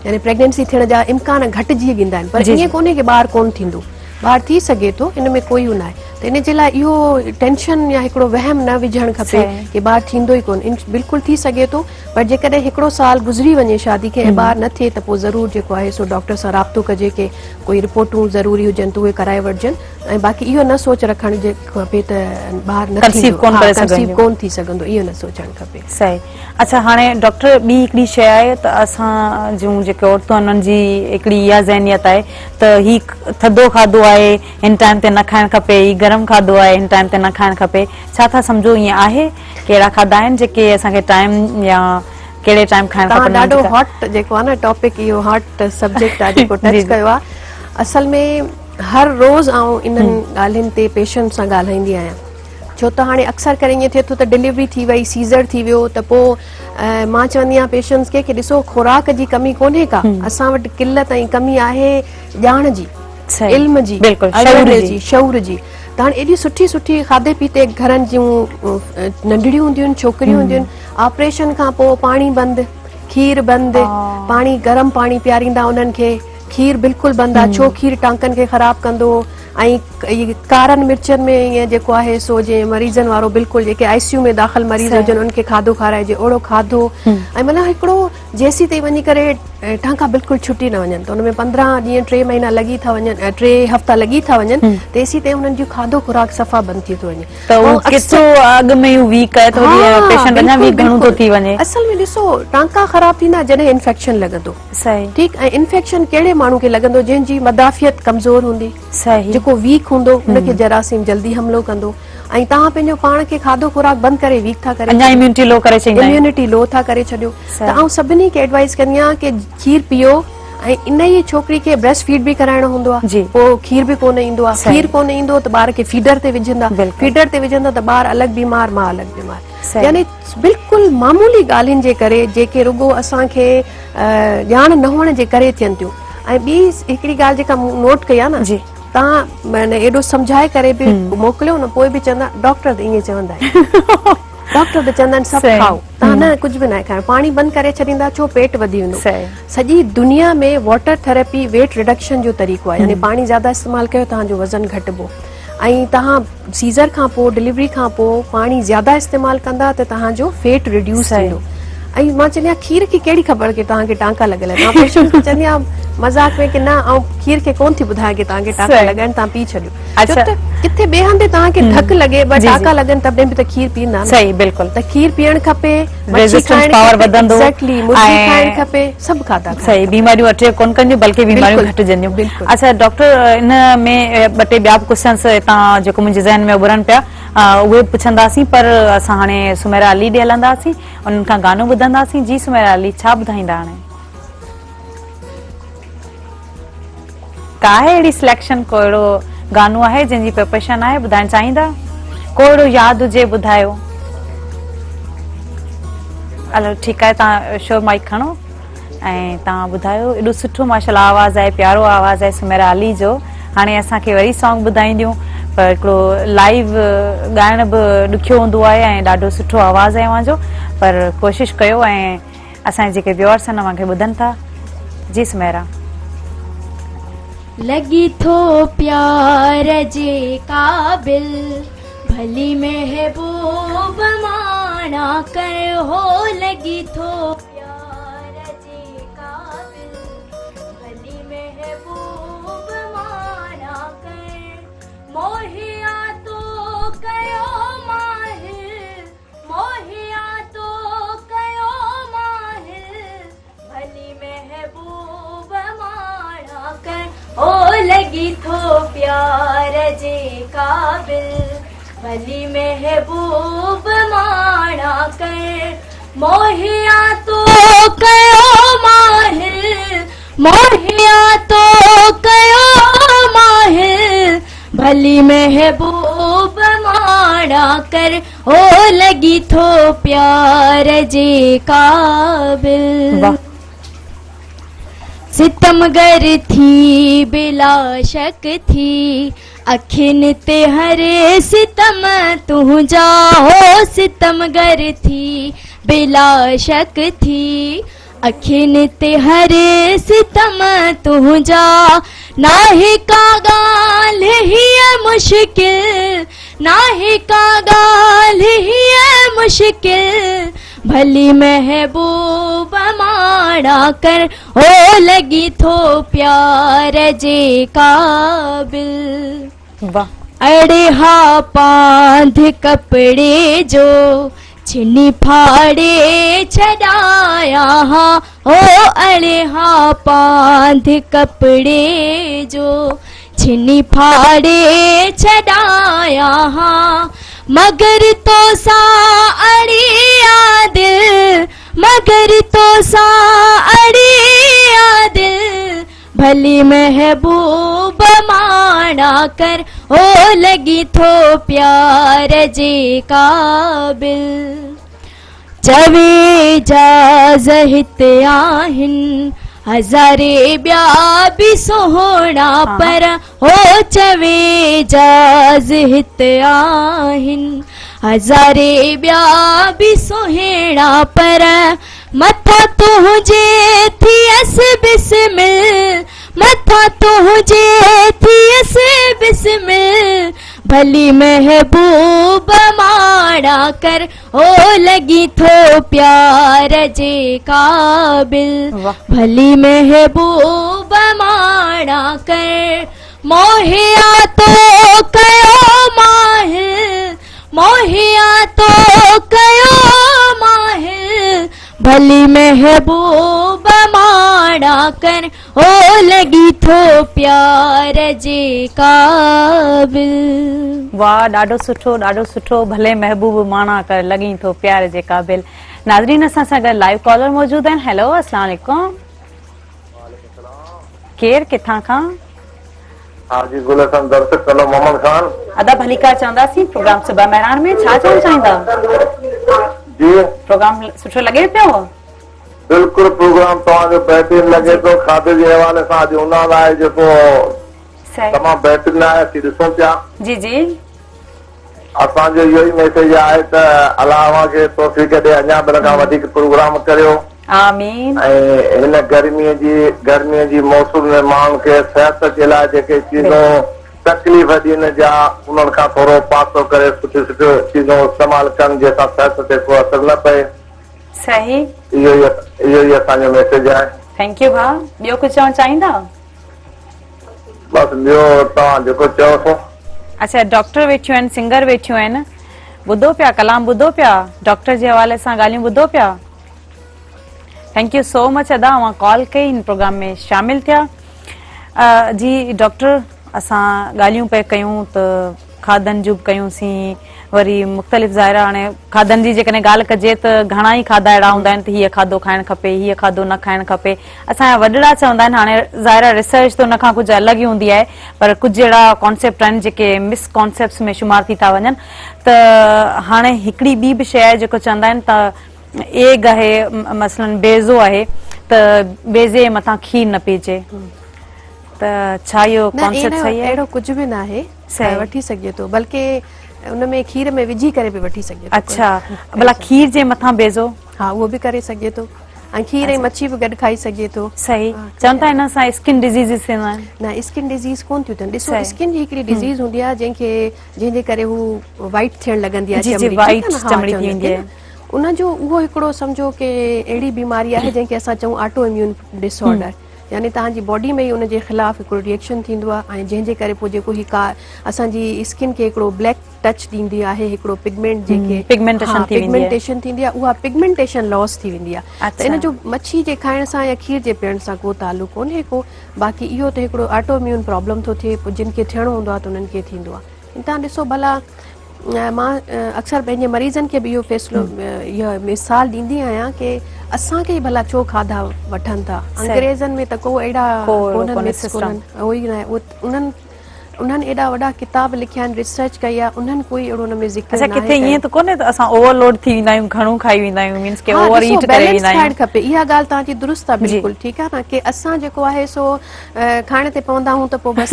يعني پريگننسي ٿيڻ جا امڪان گهٽجي ويندا آهن پر ائين ڪونهي ڪي ٻار ڪون ٿيندو ٻار ٿي سگهي ٿو ان ۾ ڪوئي هو ناهي ته ان جي لاء اهو ٽينشن يا هڪڙو وهم نه وجهڻ کپي ڪي ٻار ٿيندو ئي ڪونه بلڪل ٿي سگهي ٿو پر جيڪڏهن هڪڙو سال گذري وڃي شادي کي ۽ ٻار نه ٿئي ته پوء ضرور جيڪو آهي سو ڊاڪٽر سان رابطو ڪجي ڪي ڪوئي رپورٽون ضروري هجن ته اهي ڪرائي وٺجن ۽ باقي اهو نه سوچ رکڻ کپي ته ٻار نه ٿيندو ڪنسيو ڪون ٿي سگهندو اهو نه سوچڻ کپي. صحيح اڇا هاڻي ڊاڪٽر ٻي هڪڙي شيء آهي ته اسان جون جيڪي عورتون آهن انهن جي هڪڙي اها ذهنيت آهي ته هي ٿڌو کاڌو آهي هن ٽائيم تي نه کائڻ کپي هي گرم کاڌو آهي هن ٽائيم تي نه کائڻ کپي ڇا ٿا سمجهو ائين آهي ڪهڙا کاڌا آهن جيڪي اسان کي ٽائيم يا ڪهڙي ٽائيم کائڻ کپن ڏاڍو هاٽ جيڪو آهي نه ٽاپڪ اهو هاٽ سبجيڪٽ آهي جيڪو ٽچ ڪيو آهي اصل ۾ هر روز آئون انهن ڳالهين تي پيشنٽ سان ڳالهائيندي آهيان ڇو ته هاڻي اڪثر ڪري ائين ٿئي ٿو ته ڊليوري ٿي وئي سيزر ٿي ويو ته پوء مان چوندي آهيان پيشنٽس کي ڪي ڏسو خوراڪ جي ڪمي ڪونهي ڪا اسان وٽ قلت ۽ ڪمي آهي ڄاڻ جي علم جي اويرنيس جي شعور جي ته هاڻي ايڏي سٺي سٺي کاڌي پيتي گهرن جون ننڍڙيون هونديون آهن ڇوڪريون هونديون آهن آپريشن کان پوء پاڻي بند کير بند پاڻي گرم پاڻي پياريندا انهن کي کير بلڪل بند آ ڇو کير ٽانڪن کي خراب ڪندو ۽ ڪارن مرچن ۾ ائين جيڪو آهي سو جي مريضن وارو بلڪل جيڪي آء سي يو ۾ داخل مريض هجن انهن کي کاڌو کارائجي اوڙو کاڌو ۽ معنيٰ هڪڙو جيسين تائين وڃي ڪري ٽانڪا بلڪل ڇٽي نه وڃن ته ان ۾ 15 ڏينهن 3 مهينا لڳي ٿا وڃن 3 هفتا لڳي ٿا وڃن تيسين تائين انهن جو کاڌو خوراڪ صفا بند ٿي ٿو وڃي ته هو ڪيترو اڳ ۾ ئي ويڪ آهي ته وري پيشنٽ اڃا ويڪ گهڻو ٿو ٿي وڃي. اصل ۾ ڏسو ٽانڪا خراب ٿيندا جڏهن انفيڪشن لڳندو صحيح ٺيڪ ۽ انفيڪشن ڪهڙي ماڻهو کي لڳندو جنهن جي مدافعت ڪمزور هوندي صحيح جيڪو ويڪ هوندو ان کي جراثيم جلدي حملو ڪندو ۽ توهان پنهنجو پاڻ کي کاڌو خوراڪ بند ڪري ويڪ ٿا ڪري اڃا اميونٽي لو ڪري ڇڏيندا آهيون اميونٽي لو ٿا ڪري ڇڏيو ته آئون سڀني کي ايڊوائز ڪندي آهيان ڪي کير پيئو ۽ ان ئي ڇوڪري کي بريسٽ فيڊ به ڪرائڻو هوندو آهي پوء کير به ڪونه ايندو آهي کير ڪونه ايندو ته ٻار کي فيڊر تي وجهندا فيڊر تي وجهندا ته ٻار الڳ بيمار ماء الڳ بيمار يعني بلڪل معمولي ڳالهين جي ڪري جيڪي رڳو اسان کي ڄاڻ نه هئڻ جي ڪري ٿين ٿيون ۽ ٻي هڪڙي ڳالهه جيڪا مون نوٽ ڪئي آهي نه توهان معنيٰ ايڏو سمجهائي ڪري به موڪليو نه پوء به چوندا ڊاڪٽر ته ائين چوندا آهن ڊاڪٽر ته چوندا آهن سڀ کائو توهان نه ڪجهه به ناهي کائڻو پاڻي بند ڪري ڇڏيندا ڇو پيٽ وڌي ويندو سڄي دنيا ۾ واٽر ٿراپي ويٽ ريڊڪشن جو طريقو آهي يعني پاڻي زياده استعمال ڪيو توهان جو وزن گهٽبو ۽ توهان سيزر کان پوء ڊليوري کان پوء پاڻي زياده استعمال ڪندا ته توهان جو فيٽ ريڊيوس ٿيندو ۽ مان چوندي آهيان کير کي ڪهڙي خبر ڪي توهان کي ٽانڪا لڳل آهن مان پيشنٽ کي چوندي آهيان مذاق ۾ ڪي نه آئون کير کي ڪون ٿي ٻڌايان ڪي توهان کي ٽانڪا لڳا آهن توهان پي ڇڏيو ڇو ته ڪٿي ٻئي هنڌ توهان کي ڌڪ لڳي ٻه ٽانڪا لڳن تڏهن به ته کير پيئندا نه صحيح بلڪل ته کير پيئڻ کپي ريزسٽنس پاور وڌندو ايگزيڪٽلي مرغي کائڻ کپي سڀ کاڌا کائڻ صحيح بيماريون اٽيڪ ڪون ڪنديون بلڪه بيماريون گهٽجنديون اڇا ڊاڪٽر ان ۾ ٻه ٽي ٻيا به ڪوشچنس هتان جيڪو منهنجي ذهن ۾ اڀرن پيا اهي به پڇنداسين پر اسان هاڻي سميرا علي ڏي هلنداسين انهن کان گانو ٻڌنداسين جي سميرا علي ڇا ٻڌائيندا هاڻي ڪا آهي اهڙي سليڪشن ڪو اهڙو گانو آهي جنهن جي پريپريشن آهي ٻڌائڻ چاهيندا ڪو اهڙو ياد هجي ٻڌايو هلو ٺيڪ آهي توهان شور مائيڪ کڻو ۽ توهان ٻڌايو ايڏو سٺو ماشاءالله آواز آهي پيارو آواز آهي سميرا علي جو هاڻي اسان کي وري سانگ ٻڌائينديون پر هڪڙو لائيو ڳائڻ به ڏکيو هوندو آهي ۽ ڏاڍو سٺو آواز آهي اوهان جو پر ڪوشش ڪيو ۽ اسان جا جيڪي ويورس آهن اوهان کي ٻڌن ٿا. جي سميرا. لڳي ٿو پيار جي قابل ڀلي محبوب ماڻا ڪر هو لڳي ٿو پيار جي قابل ڀلي محبوب ماڻا ڪر موهيا تو ڪيو ماهر موهيا تو ڪيو ماهر ڀلي محبوب ماڻا ڪر او لڳي ٿو پيار جي قابل ڀلي محبوب ماڻا ڪر موهيا تو ڪيو ماهر موهيا تو ڪيو ماهر ڀلي محبوب ماڻا ڪر او لڳي ٿو پيار جي قابل. ستمگر ٿي بلا شڪ ٿي اکين تي هر ستم تنهنجا هو ستمگر ٿي بلا شڪ ٿي اکين تي هر ستم تنهنجا ناهي ڪا ڳالهه هيء مشڪل ناهي ڪا ڳالهه هيء مشڪل ڀلي محبوب ماڻا ڪر هو لڳي ٿو پيار جي قابل. واھ. اڙي ها پانڌ ڪپڙي جو ڇني ڦاڙي ڇڏايان ها هو اڙي ها پانڌ ڪپڙي جو ڇني ڦاڙي ڇڏايان ها مگر توسان اڙي آ دل مگر توسان اڙي آ دل ڀلي محبوب ماڻا ڪر او لڳي ٿو پيار جي قابل چوي جاز هت آهن هزاري ٻيا به سهڻا پر هو چوي جاز هت آهن هزاري ٻيا به سهڻا پر مٿان تنهنجي ٿيس بسمل مٿان تنهنجي ٿيس بسمل ڀلي محبوب ماڻا ڪر او لڳي ٿو پيار جي قابل ڀلي محبوب ماڻا ڪر موهيا تو ڪيو ماهل موهيا تو ڪيو ماهل ڀلي محبوب ماڻا ڪر او لڳي ٿو پيار جي قابل. واھ ڏاڍو سٺو ڏاڍو سٺو ڀلي محبوب ماڻا ڪر لڳين ٿو پيار جي قابل ناظرين اسان سان گڏ لائيو ڪالر موجود آهن هيلو اسلام عليڪم ڪير ڪٿان کان؟ حاجي گل حسن درس ٽنڊو محمد خان. ادا ڀليڪار چونداسين پروگرام صبح مهراڻ ۾ ڇا چوڻ چاهيندا؟ جي. پروگرام سٺو لڳي پيو؟ بلڪل پروگرام توهان جو بهترين لڳي ٿو کاڌي جي حوالي سان اڄ اونهارو آهي جيڪو تمام بهترين آهي اسين ڏسون پيا. جي جي. اسان جو اهو ئي ميسيج آهي ته الله اوهان کي توفيق ڏي اڃا به ان کان وڌيڪ پروگرام ڪريو. آمين. ۽ هن گرمي جي گرمي جي موسم ۾ ماڻهن کي صحت جي لاء جيڪي چيزون تڪليف ڏين جا انهن کان ٿورو پاسو ڪري سٺيون سٺيون چيزون استعمال ڪن جنهن سان صحت تي ڪو اثر نه پئي. صحيح. اهو ئي اهو ئي اسان جو ميسيج آهي. Thank you ڀاء ٻيو ڪجهه چوڻ چاهيندا. بس ٻيو توهان جيڪو چئو سو. اڇا ڊاڪٽر ويٺيون آهن سنگر ويٺيون آهن ٻڌو پيا ڪلام ٻڌو پيا ڊاڪٽر جي حوالي سان ڳالهيون ٻڌو پيا thank you سو مچ ادا اوهان ڪال ڪئي هن پروگرام ۾ شامل ٿيا جي ڊاڪٽر اسان ڳالهيون پئي ڪيون ته کاڌن جون به ڪيون سين وري مختلف ظاهر آهي هاڻي کاڌن جي جيڪڏهن ڳالهه ڪجي ته گهڻا ئي کاڌا اهڙا هوندا آهن ته هيء کاڌو کائڻ کپي هيء کاڌو نه کائڻ کپي اسان جا وڏڙا چوندا آهن هاڻي ظاهر آهي ريسرچ ته ان کان ڪجهه الڳ ئي هوندي آهي پر ڪجهه اهڙا ڪانسيپٽ آهن جيڪي مس ڪانسيپٽس ۾ شمار ٿي ٿا وڃن ته هاڻي هڪڙي ٻي به شيء آهي جيڪو چوندا آهن ته ايگ آهي مثلاً بيضو آهي ته بيضي جي مٿان کير نه پيئجي ته ڇا اهو ڪانسيپٽ صحيح آهي؟ اهڙو ڪجهه به ناهي وٺي سگهجي ٿو بلڪه ان ۾ کير ۾ وجهي ڪري به وٺي سگهجي ٿو. اڇا ڀلا کير جي مٿان بيضو؟ ها اهو به ڪري سگهجي ٿو. ۽ کير ۽ مڇي به گڏ کائي سگهجي ٿو. صحيح چون ٿا ان سان اسڪن ڊزيزز ٿيندا آهن. نه اسڪن ڊزيز ڪون ٿيون ٿين ڏسو اسڪن جي هڪڙي ڊزيز هوندي آهي جنهن کي جنهن جي ڪري هو وائيٽ ٿيڻ لڳندي آهي جي جي وائيٽ چمڙي ٿي ويندي آهي ان جو اهو هڪڙو سمجهو ڪي اهڙي بيماري آهي جنهن کي اسان چئون آٽو اميون ڊس آرڊر يعني توهان جي باڊي ۾ ئي ان جي خلاف هڪڙو ريئيڪشن ٿيندو آهي ۽ جنهن جي ڪري پوء جيڪو هي ڪا اسان جي اسڪن کي هڪڙو بليڪ ٽچ ڏيندي آهي هڪڙو پگمينٽ جنهن کي پگمينٽيشن ٿي ويندي آهي پگمينٽيشن ٿيندي آهي اها پگمينٽيشن لاس ٿي ويندي آهي ته ان جو مڇي جي کائڻ سان يا کير جي پيئڻ سان ڪو تعلق ڪونهي ڪو باقي اهو ته هڪڙو آٽو اميون پرابلم ٿو ٿئي پوء جن کي ٿيڻو هوندو آهي ته انهن کي ٿيندو آهي توهان ڏسو ڀلا مان اڪثر پنهنجي مريضن کي به اهو فيصلو اهو مثال ڏيندي آهيان ڪي اسان کي ئي ڀلا ڇو کاڌا وٺن ٿا انگريزن ۾ ته ڪو اهڙا ڪونهن مٿس ڪونهن اهو ئي ناهي انهن انهن ايڏا وڏا ڪتاب لکيا آهن ريسرچ ڪئي آهي انهن ڪوئي اهڙو ان ۾ ذڪر اڇا ناهي ڪٿي ڪيو. ائين ته ڪونهي ته اسان اوور لوڊ ٿي ويندا آهيون گهڻو کائي ويندا آهيون مينس ڪي ها اوور ڏسو ايٽ ڪري بيلنس ويندا کائڻ آهيون کپي اها ڳالهه توهان جي درست آهي جي. بلڪل ٺيڪ آهي نه ڪي اسان جيڪو آهي سو کائڻ تي پوندا آهيون ته پوء بس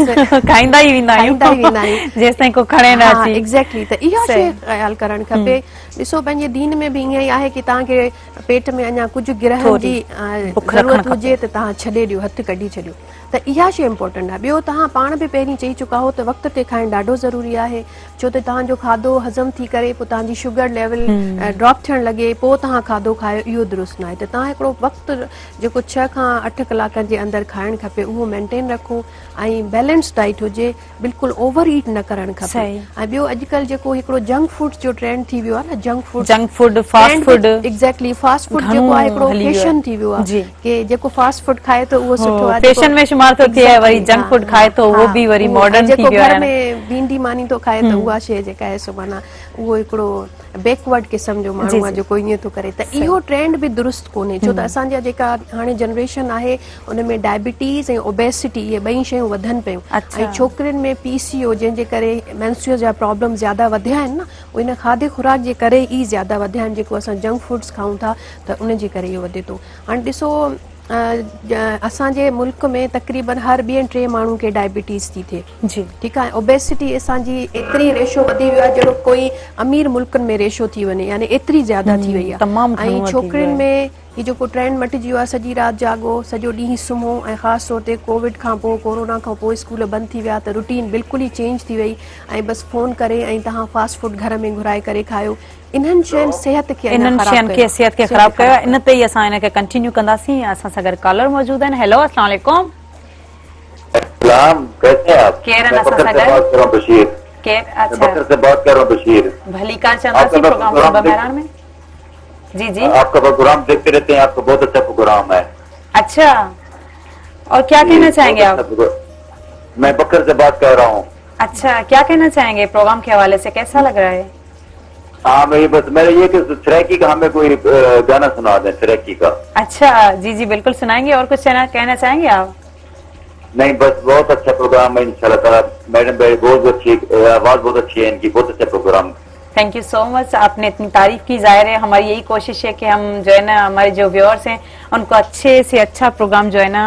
کائيندا ئي ويندا آهيون کائيندا ئي ويندا آهيون جيستائين ڪو کڻي نه ها اچي ايگزيڪٽلي ته اها شيء صحيح. خيال ڪرڻ کپي ڏسو پنهنجي دين ۾ به ائين ئي آهي ڪي توهان کي پيٽ ۾ اڃا ڪجهه گرهن ٿوري جي بک رکڻ ضرورت کپي. هجي ته توهان ڇڏي ڏيو هٿ ڪڍي ڇڏيو ته اها شيء امپورٽنٽ آهي. ٻيو توهان پاڻ به پهرين چئي چڪا هو ته وقت تي کائڻ ڏاڍو ضروري آهي ڇو ته توهان جو کاڌو هضم ٿي ڪري پوء توهان جي شگر ليول ڊراپ ٿيڻ لڳي پوء توهان کاڌو کايو اهو درست ناهي ته توهان هڪڙو وقت جيڪو ڇهه کان اٺ ڪلاڪن جي اندر کائڻ کپي اهو مينٽين رکو ۽ بيلنس ڊائيٽ هجي بلڪل اوور ايٽ نه ڪرڻ کپي ۽ ٻيو اڄڪلهه جيڪو هڪڙو جنڪ فوڊ جو ٽرينڊ ٿي ويو آهي نه junk food junk food fast food exactly fast food جيڪو آهي هڪڙو فيشن ٿي ويو آهي ڪي جيڪو فاسٽ فوڊ کائي ٿو اهو سٺو آهي فيشن ۾ شمار ٿو ٿئي وري جنڪ فوڊ کائي ٿو اهو به وري ماڊرن ٿي ويو آهي جيڪو گهر ۾ ڀينڊي ماني ٿو کائي ته اها شيء جيڪا آهي سو معنيٰ اهو هڪڙو بيڪورڊ قسم جو ماڻهو آهي جيڪو ائين ٿو ڪري ته اهو ٽرينڊ به درست ڪونهي ڇو ته اسان جا جيڪا هاڻي جنريشن آهي ان ۾ ڊائبٽيز ۽ اوبيسٽي اهي ٻئي شيون وڌن پيون ۽ ڇوڪرين ۾ پي سي او جنهن جي ڪري مينسٽريل جا پرابلم زياده وڌيا آهن نه اهي ان کاڌي خوراڪ جي ڪري ئي زياده وڌيا آهن جيڪو اسان جنڪ فوڊس کائون ٿا ته ان جي ڪري اهو وڌي ٿو هاڻي ڏسو اسان جي ملڪ ۾ تقريبن هر ٻئي ٽئين ماڻهو کي ڊائبٽيز ٿي ٿئي جي ٺيڪ آهي اوبيسٽي اسان جي ايتري ريشو وڌي ويو آهي جهڙو ڪوئي امير ملڪن ۾ ريشو ٿي وڃي يعني ايتري زياده ٿي وئي آهي ۽ ڇوڪرين ۾ هي جيڪو ٽرينڊ مٽجي ويو آهي سڄي رات جاڳو سڄو ڏينهن سمهو ۽ خاص طور تي ڪووڊ کان پوء ڪورونا کان پوء اسڪول بند ٿي ويا ته روٽين بلڪل ئي چينج ٿي وئي ۽ بس فون ڪري ۽ توهان فاسٽ فوڊ گهر ۾ گهرائي ڪري کايو انهن شين صحت کي اڃا انهن خراب شين ڪيو کي صحت کي خراب ڪيو آهي ان تي ئي اسان ان کي ڪنٽينيو ڪنداسين اسان سان گڏ ڪالر موجود آهن هيلو اسلام عليڪم. سلام ڪيسي هين آپ ڪير آهن مين اسان بکر سان سي گڏ بات ڪر رها هون بشير ڪير مين اڇا بکر سي بات ڪر رها هون بشير ڀليڪار آپ چونداسين ڪا پروگرام پروگرام صبح ديک مهراڻ ۾ جي جي آپ ڪا پروگرام ديکتي رهتي هين آپ ڪا بهت اڇا پروگرام هي. اڇا اور ڪيا جي کهنا چاهينگي بهت آپ اڇا پروگرام مين بکر سي بات ڪر رها هون. اڇا ڪيا کهنا چاهينگي پروگرام کي حوالي سي ڪيسا لگ رها هي. ها ميري بس ميرا يي ڪي سرائيڪي ڪا همي ڪوئي گانا سنا دين سرائيڪي ڪا. اڇا جي جي بلڪل سنائينگي اور ڪجھ کهنا چاهينگي آپ. نهين بس بهت اڇا پروگرام هي انشاء الله تعالي ميڊم بهت اڇي آواز بهت اڇي هي انڪي بهت اڇا programme. Thank you so much آپ ني اتني تعريف ڪي ظاهر هي هماري يهي ڪوشش هي ڪي هم جو هي نا هماري جو ويورس هين ان ڪو اڇي سي اڇا پروگرام جو هي نا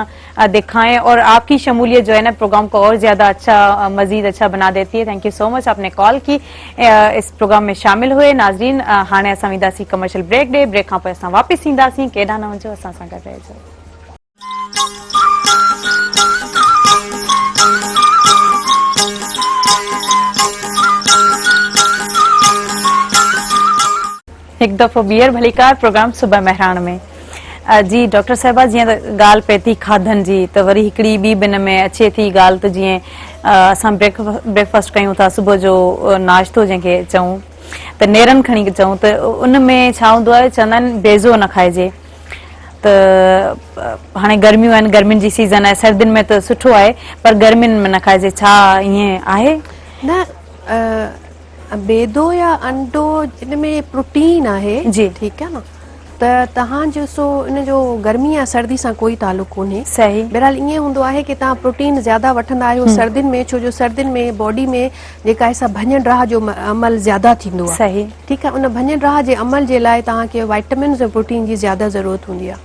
دکائين اور آپ ڪي شموليت جو هي نا پروگرام ڪو اور زياده اڇا مزيد اڇا بنا ديتي هي thank you so much آپ ني ڪال ڪي اس پروگرام ۾ شامل هئي ناظرين هاڻي اسان وينداسين ڪمرشل بريڪ ڏي بريڪ کان پوء اسان واپس اينداسين ڪيڏانهن نه وڃجو اسان سان گڏ رهجو. هڪ دفعو ٻيهر ڀليڪار پروگرام صبح مهراڻ ۾ جي ڊاڪٽر صاحبه جيئن ته ڳالهه پئي ٿي کاڌن جي ته وري هڪڙي ٻي به ان ۾ اچي ٿي ڳالهه ته جيئن اسان بريڪ فاسٽ ڪيون ٿا صبح جو ناشتو جنهن کي چئون ته نيرن کڻي چئون ته ان ۾ ڇا هوندو آهي چوندا آهن بيضو نه کائجي ته هاڻي گرميون آهن گرمين جي سيزن آهي سردين ۾ ته سٺو آهي پر گرمين ۾ نه کائجي ڇا ائين آهي؟ نه بيدو يا انڊو ان ۾ پروٽين آهي جي ٺيڪ آهي نه ته تهان جو سو ان جو گرمي يا سردي سان ڪوئي تعلق ڪونهي صحيح بهرحال ائين هوندو آهي ڪي تهان پروٽين زياده وٺندا آهيو سردين ۾ ڇو جو سردين ۾ باڊي ۾ جيڪا آهي سا ڀڃ ڊاهه جو عمل زياده ٿيندو آهي صحيح ٺيڪ آهي ان ڀڃ ڊاهه جي عمل جي لاء توهان کي وائٽمنز ۽ پروٽين جي زياده ضرورت هوندي آهي.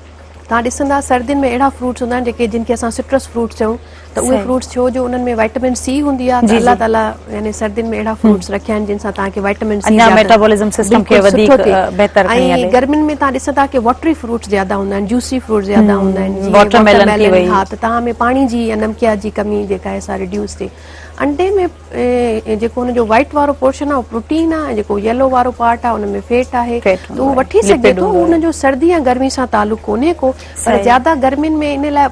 توهان ڏسندا سردين ۾ اهڙا فروٽس هوندا آهن جيڪي جن کي اسان سٽرس فروٽس چئون ته اهي فروٽس ڇو جو انهن ۾ وائٽمن سي هوندي آهي ته الله تعالي يعني سردين ۾ اهڙا فروٽس رکيا آهن جن سان توهان کي وائٽمن سي اڃا ميٽابولزم سسٽم کي وڌيڪ بهتر کڻي هلي ۽ گرمين ۾ توهان ڏسندا ڪي واٽري فروٽس زياده هوندا آهن جوسي فروٽس زياده هوندا آهن جيئن واٽر ميلن ٿي وئي ها ته توهان ۾ پاڻي جي يا نمڪيات جي ڪمي جيڪا آهي سا ريڊيوس ٿئي انڊي ۾ جيڪو ان جو وائٽ وارو پورشن آهي اهو پروٽين آهي ۽ جيڪو يلو وارو پارٽ آهي ان ۾ فيٽ آهي ته اهو وٺي سگهجي ٿو ان جو سردي يا گرمي سان تعلق ڪونهي ڪو پر زياده گرمين ۾ ان لاء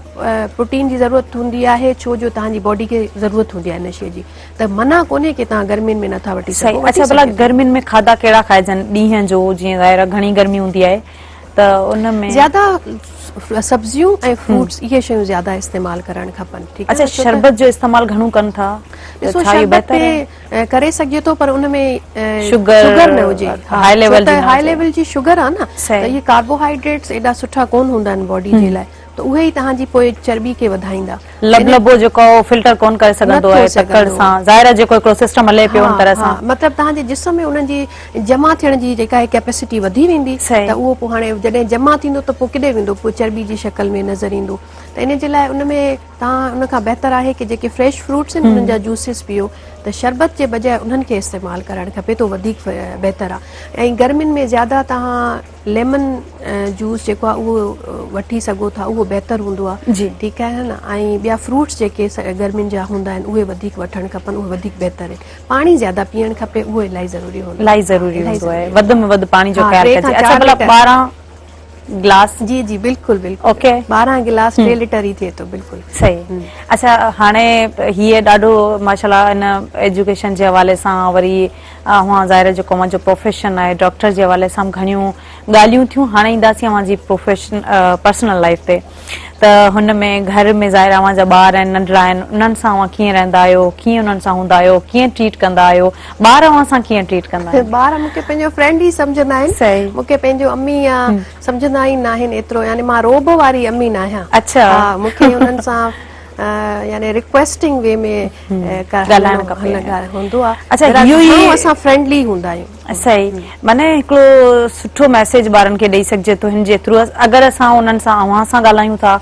پروٽين جي ضرورت هوندي آهي ڇو جو توهان جي باڊي کي ضرورت هوندي آهي ان شيء جي ته منع ڪونهي ڪي توهان گرمين ۾ نٿا وٺي سگهو. اڇا ڀلا گرمين ۾ کاڌا ڪهڙا کائجن ڏينهن جو جيئن ظاهر آهي گهڻي گرمي هوندي آهي ته ان ۾. زياده سبزيون ۽ فروٽس اهي شيون زياده استعمال ڪرڻ کپن ٺيڪ آهي. اڇا شربت جو استعمال گهڻو ڪن ٿا ته ڏسو ڇا اهو شربت بهتر آهي؟ به ڪري سگهجي ٿو پر ان ۾ شگر شگر نه هجي هاء ليول جي نه هاء هجي. ليول جي شگر آهي نه ته صحيح. اهي ڪاربوهائيڊريٽس ايڏا سٺا ڪون هوندا آهن باڊي جي لاء ته اهي ئي توهان جي پوء چرٻي کي وڌائيندا. لبلبو جيڪو آهي اهو فلٽر ڪون ڪري سگهندو آهي تڪڙ سان ظاهر آهي جيڪو هڪڙو سسٽم هلي پيو ان طرح سان. مطلب توهان جي جسم ۾ انهن جي جمع ٿيڻ جي جيڪا آهي ڪيپيسٽي وڌي ويندي ته اهو پوء هاڻي جڏهن جمع ٿيندو ته پوء ڪيڏي ويندو پوء چرٻي جي شڪل ۾ نظر ايندو ته ان جي لاء ان ۾ توهان ان کان بهتر آهي ڪي جيڪي فريش فروٽس آهن انهن جا جوسز پيئو ته شربت جي بجاء انهن کي استعمال ڪرڻ کپي ته وڌيڪ بهتر آهي ۽ گرمين ۾ زياده توهان ليمن جوس جيڪو آهي اهو وٺي سگهو ٿا اهو بهتر هوندو آهي جي ٺيڪ آهي نه ۽ ٻيا فروٽس جيڪي گرمين جا هوندا آهن اهي وڌيڪ وٺڻ کپن اهي وڌيڪ بهتر آهن پاڻي زياده پيئڻ کپي اهو الاهي ضروري هوندو الاهي ضروري هوندو آهي وڌ ۾ وڌ پاڻي جو خيال ڪجي اڇا ڀلا 12 گلاس جي جي بلڪل بلڪل اوڪي 12 گلاس 3 ليٽر ئي ٿئي ٿو بلڪل صحيح اڇا هاڻي هي ڏاڍو ماشاءالله ان ايجوڪيشن جي حوالي سان وري اوهان ظاهر آهي جيڪو اوهان جو پروفيشن آهي ڊاڪٽر جي حوالي سان به گهڻيون ڳالهيون ٿيون هاڻي اينداسين اوهان جي پروفيشن پرسنل لائيف تي ته هن ۾ گهر ۾ ظاهر اوهان جا ٻار آهن ننڍڙا آهن انهن سان اوهان ڪيئن رهندا آهيو ڪيئن انهن سان هوندا آهيو ڪيئن ٽريٽ ڪندا آهيو ٻار اوهان سان ڪيئن ٽريٽ ڪندا آهن؟ ٻار مون کي پنهنجو فرينڊ ئي سمجهندا آهن مون کي پنهنجو امي يا سمجهندا ئي ناهن ايترو يعني مان روب واري امي ناهيان اڇا ها مون کي انهن سان يعني ريڪويسٽنگ وي ۾ ڳالهائڻ کپي هوندو آ اڇا اهو ئي اسان فرينڊلي هوندا آهيون صحيح معني هڪڙو سٺو ميسيج ٻارن کي ڏئي سگهجي ٿو هن جي ٿرو اگر اسان انهن سان اوهان سان ڳالهايون ٿا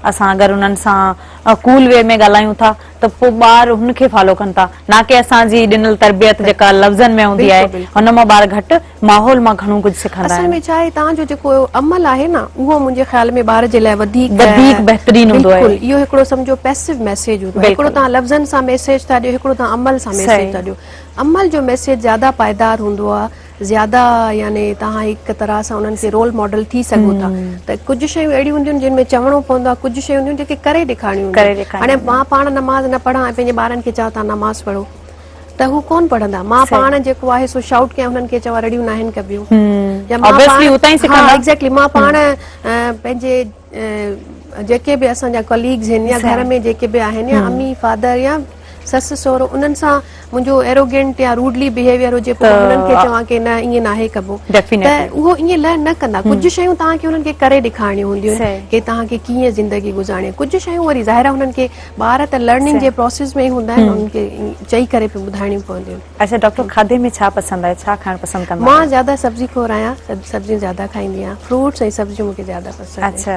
اسان اگر انهن سان ڪول وي ۾ ڳالهايون ٿا ته پوء ٻار هن کي فالو ڪن ٿا نه ڪي اسان جي ڏنل تربيت جيڪا لفظن ۾ هوندي آهي هن مان ٻار گهٽ ماحول مان گهڻو ڪجهه سکندا آهن. اصل ۾ ڇا آهي توهان جو جيڪو عمل آهي نه اهو منهنجي خيال ۾ ٻار جي لاء وڌيڪ وڌيڪ بهترين هوندو آهي. بلڪل اهو هڪڙو سمجهو پيسو ميسيج هوندو آهي هڪڙو توهان لفظن سان ميسيج ٿا ڏيو هڪڙو توهان عمل سان ميسيج ٿا ڏيو عمل جو ميسيج زياده پائيدار هوندو آهي زياده يعني توهان هڪ طرح سان انهن کي رول ماڊل ٿي سگهو ٿا ته ڪجهه شيون اهڙيون هونديون آهن جن ۾ چوڻو پوندو آهي ڪجهه شيون هونديون آهن جيڪي ڪري ڏيکارڻيون هونديون آهن هاڻي مان پاڻ نماز نه پڙهان ۽ پنهنجي ٻارن کي چوان توهان نماز پڙهو ته هو ڪونه پڙهندا. مان پاڻ جيڪو آهي سو شائوٽ ڪيان هنن کي چوان رڙيون ناهن ڪبيون يا مان Obviously هو اتان ئي ها سکندا. ايگزيڪٽلي مان پاڻ پنهنجي جيڪي به اسان جا ڪليگز آهن يا گهر ۾ جيڪي به آهن يا امي فادر يا سس سهرو انهن سان منهنجو ايروگينٽ يا روڊلي بيهيويئر هجي پوء انهن کي چوان ڪي نه ائين ناهي ڪبو ته اهو ائين لرن نه ڪندا ڪجهه شيون توهان کي انهن کي ڪري ڏيکارڻيون هونديون آهن ڪي توهان کي ڪيئن زندگي گذارڻي آهي ڪجهه شيون وري ظاهر آهي انهن کي ٻار ته لرننگ جي پروسيس ۾ ئي هوندا آهن انهن کي چئي ڪري به ٻڌائڻيون پونديون آهن. اڇا ڊاڪٽر کاڌي ۾ ڇا پسند آهي ڇا کائڻ پسند ڪندا آهيو؟ مان زياده سبزي خور آهيان سبزيون زياده کائيندي آهيان فروٽس ۽ سبزيون مون کي زياده پسند آهن. اڇا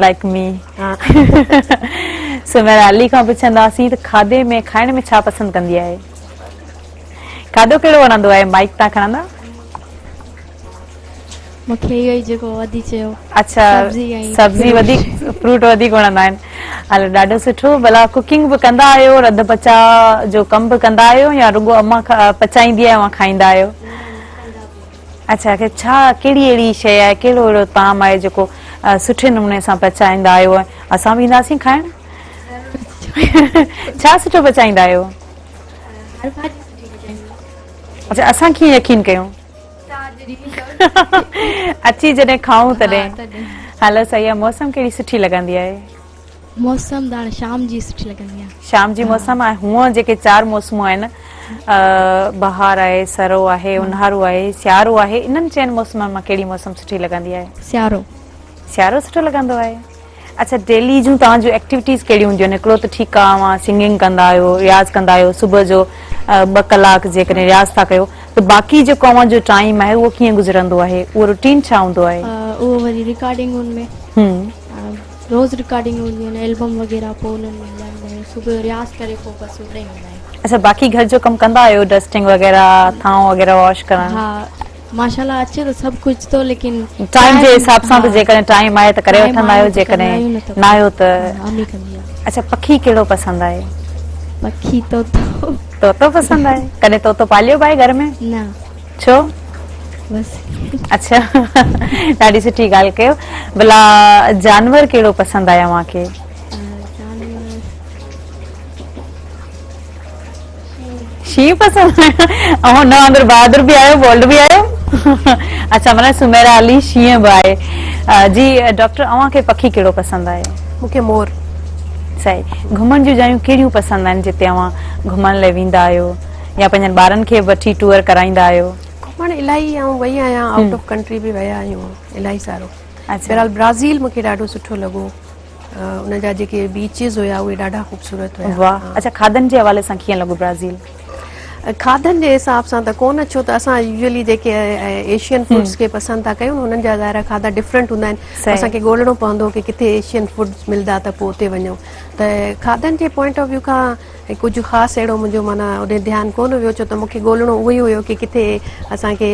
لائيڪ مي سميرا علي کان پڇنداسين ته کاڌي ۾ کائڻ ۾ ڇا پسند ڪندي آهي کاڌو ڪهڙو وڻندو آهي مائيڪ تان کڻندا؟ مون کي اهو ئي جيڪو ادي چيو. اڇا سبزي وڌيڪ فروٽ وڌيڪ وڻندا آهن هلو ڏاڍو سٺو ڀلا ڪوڪنگ به ڪندا آهيو رڌ پچاء جو ڪم به ڪندا آهيو يا رڳو امان پچائيندي آهي اوهان کائيندا آهيو اڇا ڇا ڪهڙي اهڙي شيء آهي ڪهڙو اهڙو طعام آهي جيڪو سٺي نموني سان پچائيندا آهيو اسان به اينداسين کائڻ ڇا سٺو پچائيندا آهيو اڇا اسان ڪيئن يقين ڪيون اچي جڏهن کائون تڏهن. هلو صحيح آهي موسم ڪهڙي سٺي لڳندي آهي؟ موسم ته هاڻي شام جي سٺي لڳندي آهي. شام جي موسم ۽ هونء جيڪي چار موسمون آهن بهار آهي سرو آهي اونهارو آهي سيارو آهي انهن چئن موسمن مان ڪهڙي موسم سٺي لڳندي آهي؟ سيارو. سيارو سٺو لڳندو آهي. اڇا ڊيلي جون توهان جون ايڪٽيوٽيز ڪهڙيون هونديون آهن هڪڙو ته ٺيڪ آهي اوهان سنگنگ ڪندا آهيو رياض ڪندا آهيو صبح جو ٻه ڪلاڪ جيڪڏهن رياض ٿا ڪيو ته باقي جيڪو اوهان جو ٽائيم آهي اهو ڪيئن گذرندو آهي اهو روٽين ڇا هوندو آهي؟ اهو وري رڪارڊنگن ۾ هم. روز رڪارڊنگ هونديون آهن البم وغيره پوء انهن ۾ هلائيندا آهيون صبح جو رياض ڪري پوء بس اوڏانهن ويندا آهيون. اڇا باقي گهر جو ڪم ڪندا آهيو ڊسٽنگ وغيره ٿانو وغيره واش ڪرڻ؟ ها ماشاءالله اچي ٿو سڀ ڪجهه ٿو ليڪن ٽائيم جي حساب سان ته جيڪڏهن ٽائيم آهي ته ڪري وٺندا آهيو جيڪڏهن نه آهيو ته امي ڪندي آهي. اڇا پکي ڪهڙو پسند آهي؟ پکي طوطو. طوطو پسند آهي ڪڏهن طوطو پاليو به آهي گهر ۾؟ نه. ڇو؟ بس. اڇا ڏاڍي سٺي ڳالهه ڪيو ڀلا جانور ڪهڙو پسند آهي اوهان کي؟ جانور شينهن پسند آهي اوهان هن وانگر بهادر به آهيو بولڊ به آهيو اڇا معنيٰ سميرا علي شينهن به آهي جي ڊاڪٽر اوهان کي پکي ڪهڙو پسند آهي؟ مون کي مور. صحيح گهمڻ جون جايون ڪهڙيون پسند آهن جتي اوهان گهمڻ لاء ويندا آهيو يا پنهنجن ٻارن کي به وٺي ٽوئر ڪرائيندا آهيو؟ گهمڻ الاهي آئون وئي آهيان آئوٽ آف ڪنٽري به ويا آهيون الاهي سارو اڇا بهرحال برازيل مون کي ڏاڍو سٺو لڳو ان جا جيڪي بيچز هيا اهي ڏاڍا خوبصورت هيا. واهه اڇا کاڌن جي حوالي سان ڪيئن لڳو برازيل؟ کاڌن جي حساب سان ته ڪونه ڇو ته اسان يوزلي جيڪي ايشين فوڊس کي پسند ٿا ڪيون انهن جا ظاهر کاڌا ڊفرنٽ هوندا آهن اسان کي ڳولڻو پوندو ڪي ڪٿي ايشين فوڊس ملدا ته پوء اتي وڃون ته کاڌن جي پوائنٽ آف ويو کان ۽ ڪجهه خاص اهڙو منهنجو معنيٰ اوڏي ڌيان ڪونه ويو ڇو ته مون کي ڳولڻو اهو ئي هيو ڪي ڪٿي اسان کي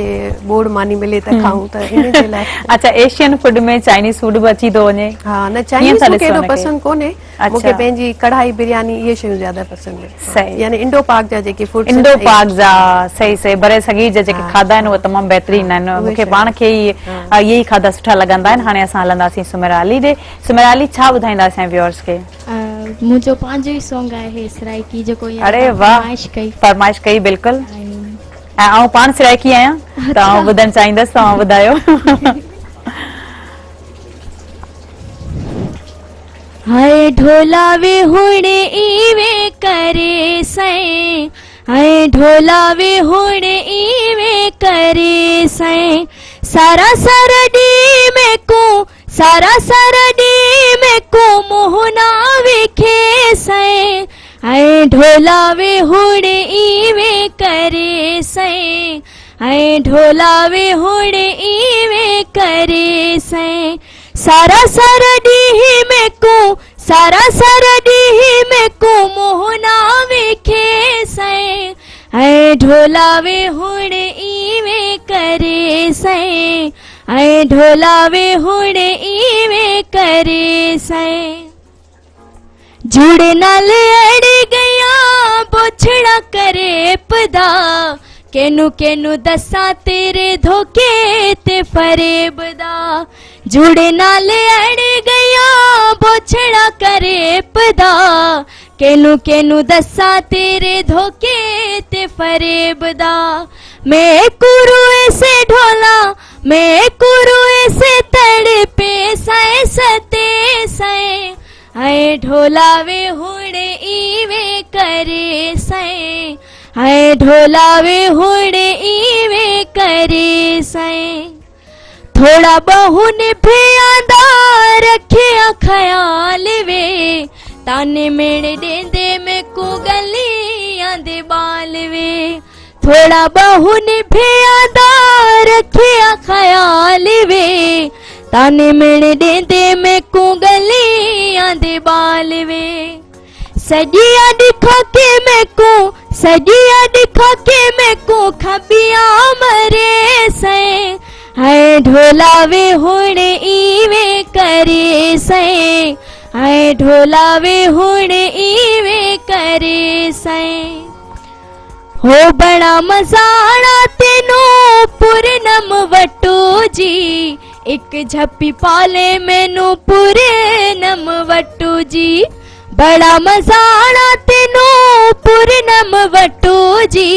ٻوڙ ماني ملي ته کائون ته ان جي لاء. اڇا ايشين فوڊ ۾ چائنيز فوڊ به اچي ٿو وڃي. ها نه چائنيز مون کي ايڏو پسند ڪونهي مون کي پنهنجي ڪڙهائي برياني اهي شيون زياده پسند آهن يعني انڊو پاڪ جا جيڪي فوڊس انڊو پاڪ جا صحيح صحيح بر صغير جا جيڪي کاڌا آهن اهي تمام بهترين آهن مون کي پاڻ کي ئي اهي ئي کاڌا سٺا لڳندا آهن هاڻي اسان هلنداسين سميرا علي ڏي سميرا علي ڇا ٻڌائيندا اسان جي ويورز کي. منهنجو پنهنجو ئي سونگ آهي سرائيڪي جيڪو هينئر اڙي واه فرمائش ڪئي. فرمائش ڪئي بلڪل ۽ آئون پاڻ سرائيڪي آهيان ته آئون ٻڌڻ چاهيندس توهان ٻڌايو. هاء ڍولا وي هڻ ايوين ڪري سائين هاء ڍولا وي هڻ ايوين ڪري سائين سارا سارا ڏينهن ميڪون سارا سارا ڏينهن ميڪون منهن نا ويکي سائين ۽ ڍولا وي هڻ ايوين ڪري سائين ۽ ڍولا وي هڻ ايوين ڪري سائين سارا سارا ڏينهن ميڪون سارا سارا ڏينهن ميڪون منهن نا ويکي سائين ۽ ڍولا وي هڻ ايوين ڪري سائين ۽ ڍولا وي هڻ ايوين ڪري سائين. جوڙي نال اڙي گيا بوڇڙا ڪري پدا ڪينو ڪينو دسان تيري ڌوڪي تي فريب دا جوڙي نال اڙي گيا بوڇڙا ڪري پدا ڪينو ڪينو دسان تيري ڌوڪي تي فريب دا مين ڪوروئي سي ڍولا مين ڪوروئي سي تڙپي سائين ستي سائين ۽ ڍولا وي هڻ ايوين ڪري سائين ۽ ڍولا وي هڻ ايوين ڪري سائين ٿوڙا ٻهون ڀياندا رکيا خيال وي تاني ميڻ ڏيندي ميڪون ڳليان the بال وي ٿوڙا ٻهون ڀياندا رکيا خيال وي تاني ميڻ ڏيندي ميڪون ڳليان the بال وي سڄيا ڏکا ڪي ميڪون سڄيا ڏکا ڪي ميڪون کٻيا مري سائين هاء ڍولا وي هڻ ايوين ڪري سائين هاء ڍولا وي هڻ ايوين ڪري سائين هو بڻا مزاڻا تينو پورنم وٽو جي اڪ جهپي پالي مينو پورنم وٽو جي بڙا مزاڻا تينو پورنم وٽو جي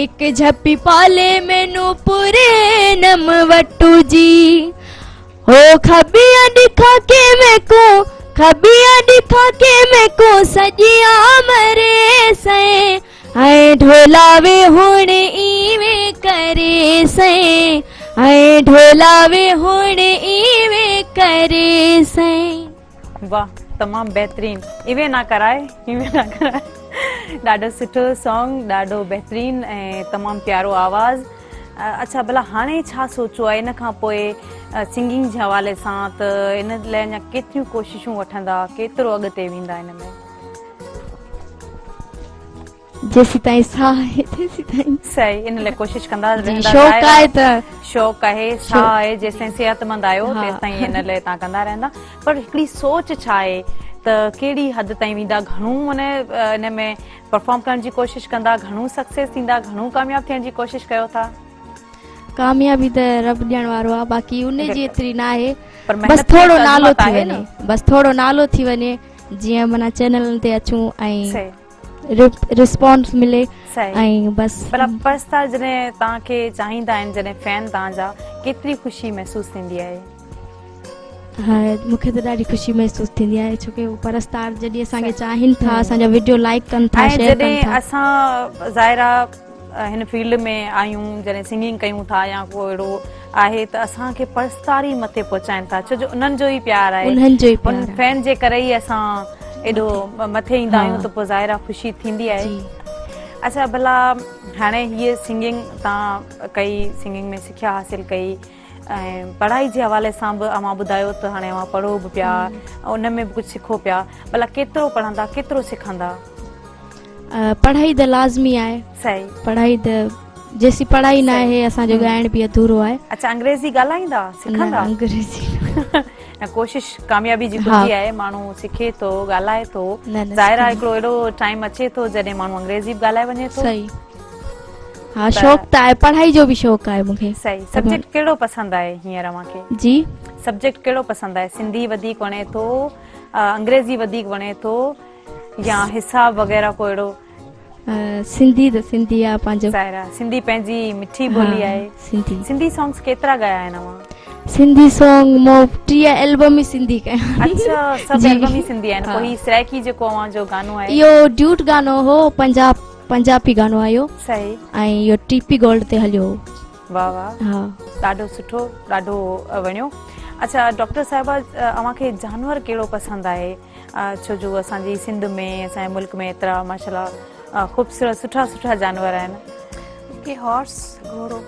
اڪ جهپي پالي مينو پورنم وٽو جي هو کٻيان ڏکا ڪي ميڪون کٻيان ڏکا ڪي ميڪون سڄيان مري سائين ۽ ڍولا وي هڻ ايوين ڪري سائين ۽ ڍولا وي هڻ ايوين ڪري سائين. واه تمام بهترين ايوين نا ڪرائي ايوين نا ڪرائي ڏاڍو سٺو سانگ ڏاڍو بهترين ۽ تمام پيارو آواز اڇا ڀلا هاڻي ڇا سوچو آهي ان کان پوء سنگنگ جي حوالي سان ته ان لاء اڃا ڪيتريون ڪوششون وٺندا ڪيترو اڳتي ويندا ان ۾؟ جيسيتائين ساهه آهي تيسيتائين. صحيح ان لاء ڪوشش ڪندا رهندا. شوق آهي ته شوق آهي ساهه آهي جيستائين صحت مند آهيو تيستائين ان لاء توهان ڪندا رهندا پر هڪڙي سوچ ڇا آهي ته ڪهڙي حد تائين ويندا گهڻو ان ان ۾ پرفارم ڪرڻ جي ڪوشش ڪندا گهڻو سڪسيس ٿيندا گهڻو ڪامياب ٿيڻ جي ڪوشش ڪيو ٿا؟ ڪاميابي ته رب ڏيڻ وارو آهي باقي ان جي ايتري نه آهي بس ٿورو نالو ٿي وڃي بس ٿورو نالو ٿي وڃي جيئن معنيٰ چينلن تي اچون ۽ رسپانس ملي ۽ بس. پر پرستار جڏهن توهان کي چاهيندا آهن جڏهن فين توهان جا ڪيتري خوشي محسوس ٿيندي آهي؟ ها مون کي ته ڏاڍي خوشي محسوس ٿيندي آهي ڇو ڪي پرستار جڏهن اسان کي چاهين ٿا اسان جا وڊيو لائڪ ڪن ٿا شيئر ڪن ٿا ۽ جڏهن اسان ظاهر آ هن فيلڊ ۾ آهيون جڏهن سنگنگ ڪيون ٿا يا ڪو اهڙو آهي ته اسان کي پرستار ئي مٿي پهچائين ٿا ڇو جو انهن جو ئي پيار آهي انهن جو ئي پيار ان فين جي ڪري ئي اسان ايڏو مٿي ايندا آهيون ته پوء ظاهر آ خوشي ٿيندي آهي اڇا ڀلا هاڻي هيء سنگنگ توهان ڪئي سنگنگ ۾ سکيا حاصل ڪئي ۽ پڙهائي جي حوالي سان به اوهان ٻڌايو ته هاڻي اوهان پڙهو به پيا ان ۾ به ڪجهه سکو پيا ڀلا ڪيترو پڙهندا ڪيترو سکندا؟ پڙهائي ته لازمي آهي صحيح پڙهائي ته جيسين پڙهائي نه آهي اسان جو ڳائڻ به اڌورو آهي. اڇا انگريزي ڳالهائيندا سکندا؟ نه انگريزي نه ڪوشش ڪاميابي جي ڪنجي آهي ماڻهو سکي ٿو ڳالهائي ٿو ظاهر آهي هڪڙو اهڙو ٽائيم اچي ٿو جڏهن ماڻهو انگريزي به ڳالهائي وڃي ٿو صحيح ها شوق ته آهي پڙهائي جو به شوق آهي مونکي. صحيح سبجيڪٽ ڪهڙو پسند آهي هينئر اوهان کي؟ جي سبجيڪٽ ڪهڙو پسند آهي سنڌي وڌيڪ وڻي ٿو انگريزي وڌيڪ وڻي ٿو يا حساب وغيره ڪو اهڙو؟ سنڌي ته سنڌي آهي پنهنجو. ظاهر آهي سنڌي پنهنجي مٺي ٻولي آهي. سنڌي سنڌي سانگس ڪيترا ڳايا آهن اوهان؟ سنڌي سانگ مون 30 البم ئي سنڌي ڪيا آهن. اڇا سڀ البم ئي سنڌي آهن پوء هي سرائيڪي جيڪو اوهان جو گانو آهي اهو ڊيوٽ گانو هو پنجاب پنجابي گانو آهي اهو صحيح ۽ اهو ٽي پي گولڊ تي هليو هو. واه واه ها ڏاڍو سٺو ڏاڍو وڻيو. اڇا ڊاڪٽر صاحبه اوهان کي جانور ڪهڙو پسند آهي ڇو جو اسان جي سنڌ ۾ اسان جي ملڪ ۾ ايترا ماشاءالله خوبصورت سٺا سٺا جانور آهن. مونکي هارس گهوڙو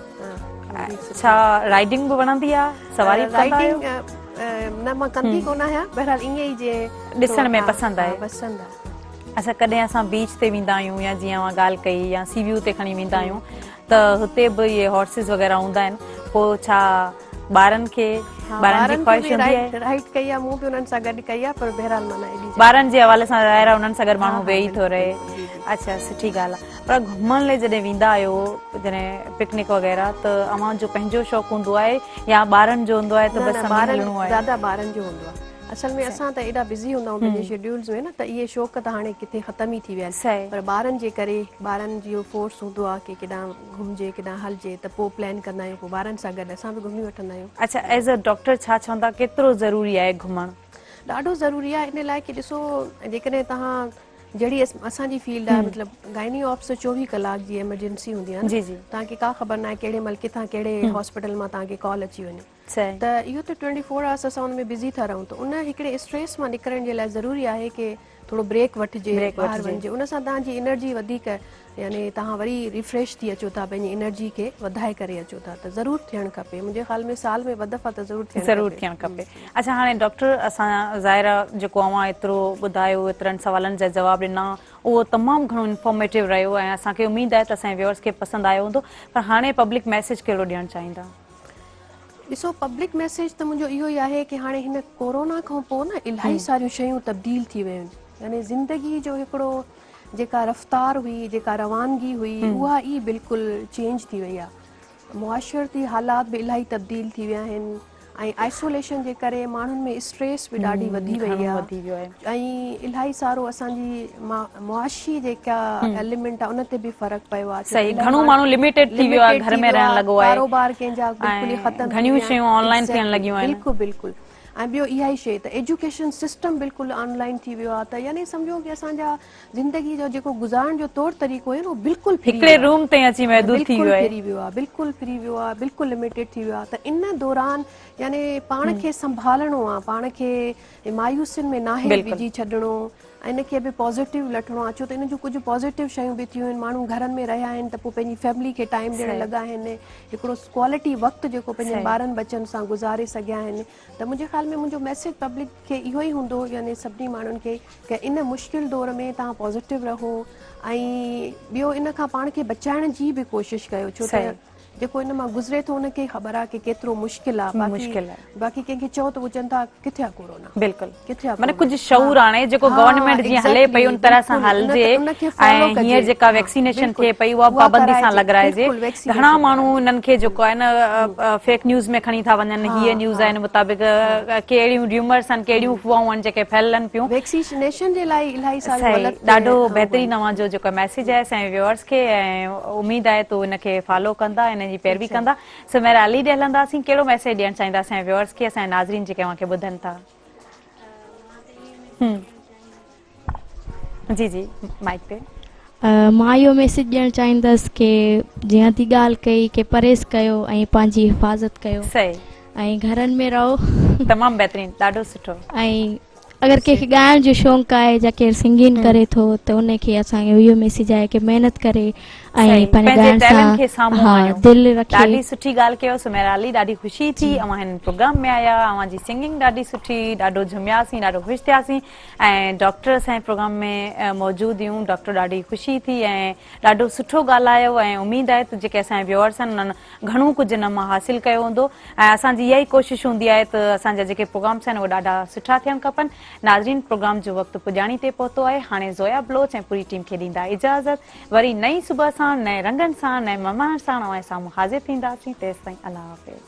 ڇا رائيڊنگ به وڻندي آهي سواري به ڪندا آهيو؟ رائيڊنگ نه مان ڪندي ڪونه آهيان بهرحال ائين ئي جي ڏسڻ ۾ پسند آهي پسند آهي. اڇا ڪڏهن اسان بيچ تي ويندا آهيون يا جيئن اوهان ڳالهه ڪئي يا سي ويو تي کڻي ويندا آهيون ته هتي به اهي هارسز وغيره هوندا آهن پوء ڇا ٻارن کي ٻارن جي خواهش هوندي آهي؟ رائيڊ ڪئي آهي مون به انهن سان گڏ ڪئي آهي پر بهرحال معنيٰ ايڏي ٻارن جي حوالي سان ظاهر آهي انهن سان گڏ ماڻهو ويهي ٿو رهي اڇا سٺي ڳالهه آهي پر گهمڻ لاء جڏهن ويندا آهيو جڏهن پڪنڪ وغيره ته اوهان جو پنهنجو شوق هوندو آهي يا ٻارن جو هوندو آهي ته بس هلڻو آهي زياده ٻارن جو هوندو آهي اصل ۾ اسان ته ايڏا بزي هوندا آهيون پنهنجي شيڊيولز ۾ نه ته اهي شوق ته هاڻي ڪٿي ختم ئي ٿي ويا آهن پر ٻارن جي ڪري ٻارن جو فورس هوندو آهي ڪي ڪيڏانهن گهمجي ڪيڏانهن هلجي ته پوء پلان ڪندا آهيون پوء ٻارن سان گڏ اسان به گهمي وٺندا آهيون. اڇا ايز ا ڊاڪٽر ڇا چوندا ڪيترو ضروري آهي گهمڻ؟ ڏاڍو ضروري آهي ان لاء ڪي ڏسو جيڪڏهن توهان جهڙي اسان جي فيلڊ آهي مطلب گائني آفس 24 ڪلاڪ جي ايمرجنسي هوندي آهي نه توهان کي ڪا خبر ناهي ڪهڙي مهل ڪٿان ڪهڙي هاسپيٽل مان توهان کي ڪال اچي وڃي ته اهو ته ٽوئنٽي فور آورس اسان ان ۾ بزي ٿا رهون ته ان هڪڙي اسٽريس مان نڪرڻ جي لاء ضروري آهي ڪي ٿورو بريڪ وٺجي ٻاهر وڃجي ان سان توهان جي انرجي وڌيڪ يعني توهان وري ريفريش ٿي اچو ٿا پنهنجي انرجي کي وڌائي ڪري اچو ٿا ته ضرور ٿيڻ کپي منهنجي خيال ۾ سال ۾ ٻه دفعا ته ضرور ٿيڻ ضرور ٿيڻ کپي اڇا هاڻي ڊاڪٽر اسان ظاهر آ جيڪو اوهان ايترو ٻڌايو ايترن سوالن جا جواب ڏنا اهو تمام گهڻو انفارميٽو رهيو ۽ اسان کي اميد آهي ته اسان جي ويورز کي پسند آيو هوندو پر هاڻي پبلڪ ميسيج ڪهڙو ڏيڻ چاهيندا؟ ڏسو پبلڪ ميسيج ته منهنجو اهو ئي آهي ڪي هاڻي هن ڪورونا کان پوء نه الاهي ساريون شيون تبديل ٿي ويون آهن يعني زندگي جو هڪڙو جيڪا رفتار هئي جيڪا روانگي هئي اها ئي بلڪل چينج ٿي وئي آهي معاشرتي حالات به الاهي تبديل ٿي ويا آهن ۽ آئسوليشن جي ڪري ماڻهن ۾ اسٽريس به ڏاڍي وڌي وئي آهي ۽ الاهي سارو اسان جي معاشي جيڪا ايليمينٽ آهي ان تي به فرق پيو آهي صحيح گهڻو ماڻهو لميٽيڊ ٿي ويو آهي گهر ۾ رهڻ لڳو آهي ڪاروبار ڪنهن جا بلڪل ئي ختم ٿي گهڻيون شيون آن لائن ٿيڻ لڳيون آهن بلڪل بلڪل ۽ ٻيو اها ئي شيء ته ايجوڪيشن سسٽم بلڪل آن لائن ٿي ويو آهي ته يعني سمجهو ڪي اسان جا زندگي جو جيڪو گذارڻ جو طور طريقو هيو نه اهو بلڪل ڦري هڪڙي روم تائين اچي محدود ٿي ويو آهي بلڪل ڦري ويو آهي بلڪل ڦري ويو آهي بلڪل لميٽيڊ ٿي ويو آهي ته ان دوران يعني پاڻ کي سنڀالڻو آهي پاڻ کي مايوسين ۾ ناهي وجهي ڇڏڻو. ۽ ان کي به پازيٽو لٺڻو آهي ڇو ته ان جون ڪجهه پازيٽو شيون به ٿيون آهن ماڻهو گهرن ۾ رهيا آهن ته پوء پنهنجي فيملي کي ٽائيم ڏيڻ لڳا آهن هڪڙو ڪوالٽي وقت جيڪو پنهنجن ٻارن ٻچن سان گذاري سگهيا آهن ته منهنجي خيال ۾ منهنجو ميسيج پبلڪ کي اهو ئي هوندو يعني سڀني ماڻهن کي ته ان مشڪل دور ۾ توهان پازيٽو رهو ۽ ٻيو ان کان پاڻ کي بچائڻ جي به ڪوشش ڪيو ڇو ته جيڪو ان مان گذري ٿو ان کي خبر آهي ڪي ڪيترو مشڪل آهي مشڪل آهي باقي ڪنهن کي چئو ته هو چون ٿا ڪٿي آهي ڪورونا بلڪل ڪٿي آهي معنيٰ ڪجهه شعور آڻي جيڪو گورنمينٽ جيئن هلي پئي ان طرح سان هلجي ۽ هينئر جيڪا ويڪسينيشن ٿئي پئي اها پابندي سان لڳرائجي گهڻا ماڻهو انهن کي جيڪو آهي نه فيڪ نيوز ۾ کڻي ٿا وڃن هيء نيوز آهي ان مطابق ڪي اهڙيون ريومرس آهن ڪي اهڙيون افواهون آهن جيڪي ڦهلن پيون. ويڪسينيشن جي لاء الاهي ساريون غلط ڏاڍو بهترين اوهان جو جيڪو ميسيج آهي اسان جي ويورز کي ۽ اميد آهي ته ان کي فالو ڪندا ان جي پيروي ڪندا. سميرا علي ڏي هلنداسين ڪهڙو ميسيج ڏيڻ چاهيندا اسان جي ويورز کي اسان جي ناظرين جيڪي اوهان کي ٻڌن ٿا. جي جي مائيڪ تي. مان اهو ميسيج ڏيڻ چاهيندس ڪي جيئن ٿي ڳالهه ڪئي ڪي پرهيز ڪيو ۽ پنهنجي حفاظت ڪيو صحيح ۽ گهرن ۾ رهو. تمام بهترين ڏاڍو سٺو. ۽ اگر ڪنهن کي ڳائڻ جو شوق آهي يا ڪير سنگنگ ڪري ٿو ته ان کي اسان جو اهو ميسيج آهي ڪي محنت ڪري ۽ پنهنجي ڳائڻ سان ها دل رکي. ڏاڍي سٺي ڳالهه ڪيو سميرا علي ڏاڍي خوشي ٿي اوهان هن پروگرام ۾ آيا اوهان جي سنگنگ ڏاڍي سٺي ڏاڍو جهومياسين ڏاڍو خوش ٿياسين ۽ ڊاڪٽر اسان جي پروگرام ۾ موجود هيون ڊاڪٽر ڏاڍي خوشي ٿي ۽ ڏاڍو سٺو ڳالهايو ۽ اميد آهي ته جيڪي اسان جا ويوئرس آهن انهن گهڻو ڪجهه ان مان حاصل ڪيو هوندو ۽ اسان جي اها ئي ڪوشش هوندي آهي ته اسان جا جيڪي پروگرامس آهن اهي ڏاڍا سٺا ٿيڻ کپن ناظرين پروگرام جو وقت پڄاڻي تي پهتو آهي هاڻي زويا بلوچ ۽ پوري ٽيم کي ڏيندا اجازت وري نئين صبح سان نئين رنگن سان نئين مهمان ساڻ اوهان جي سامهون حاضر ٿينداسين تيستائين الله حافظ.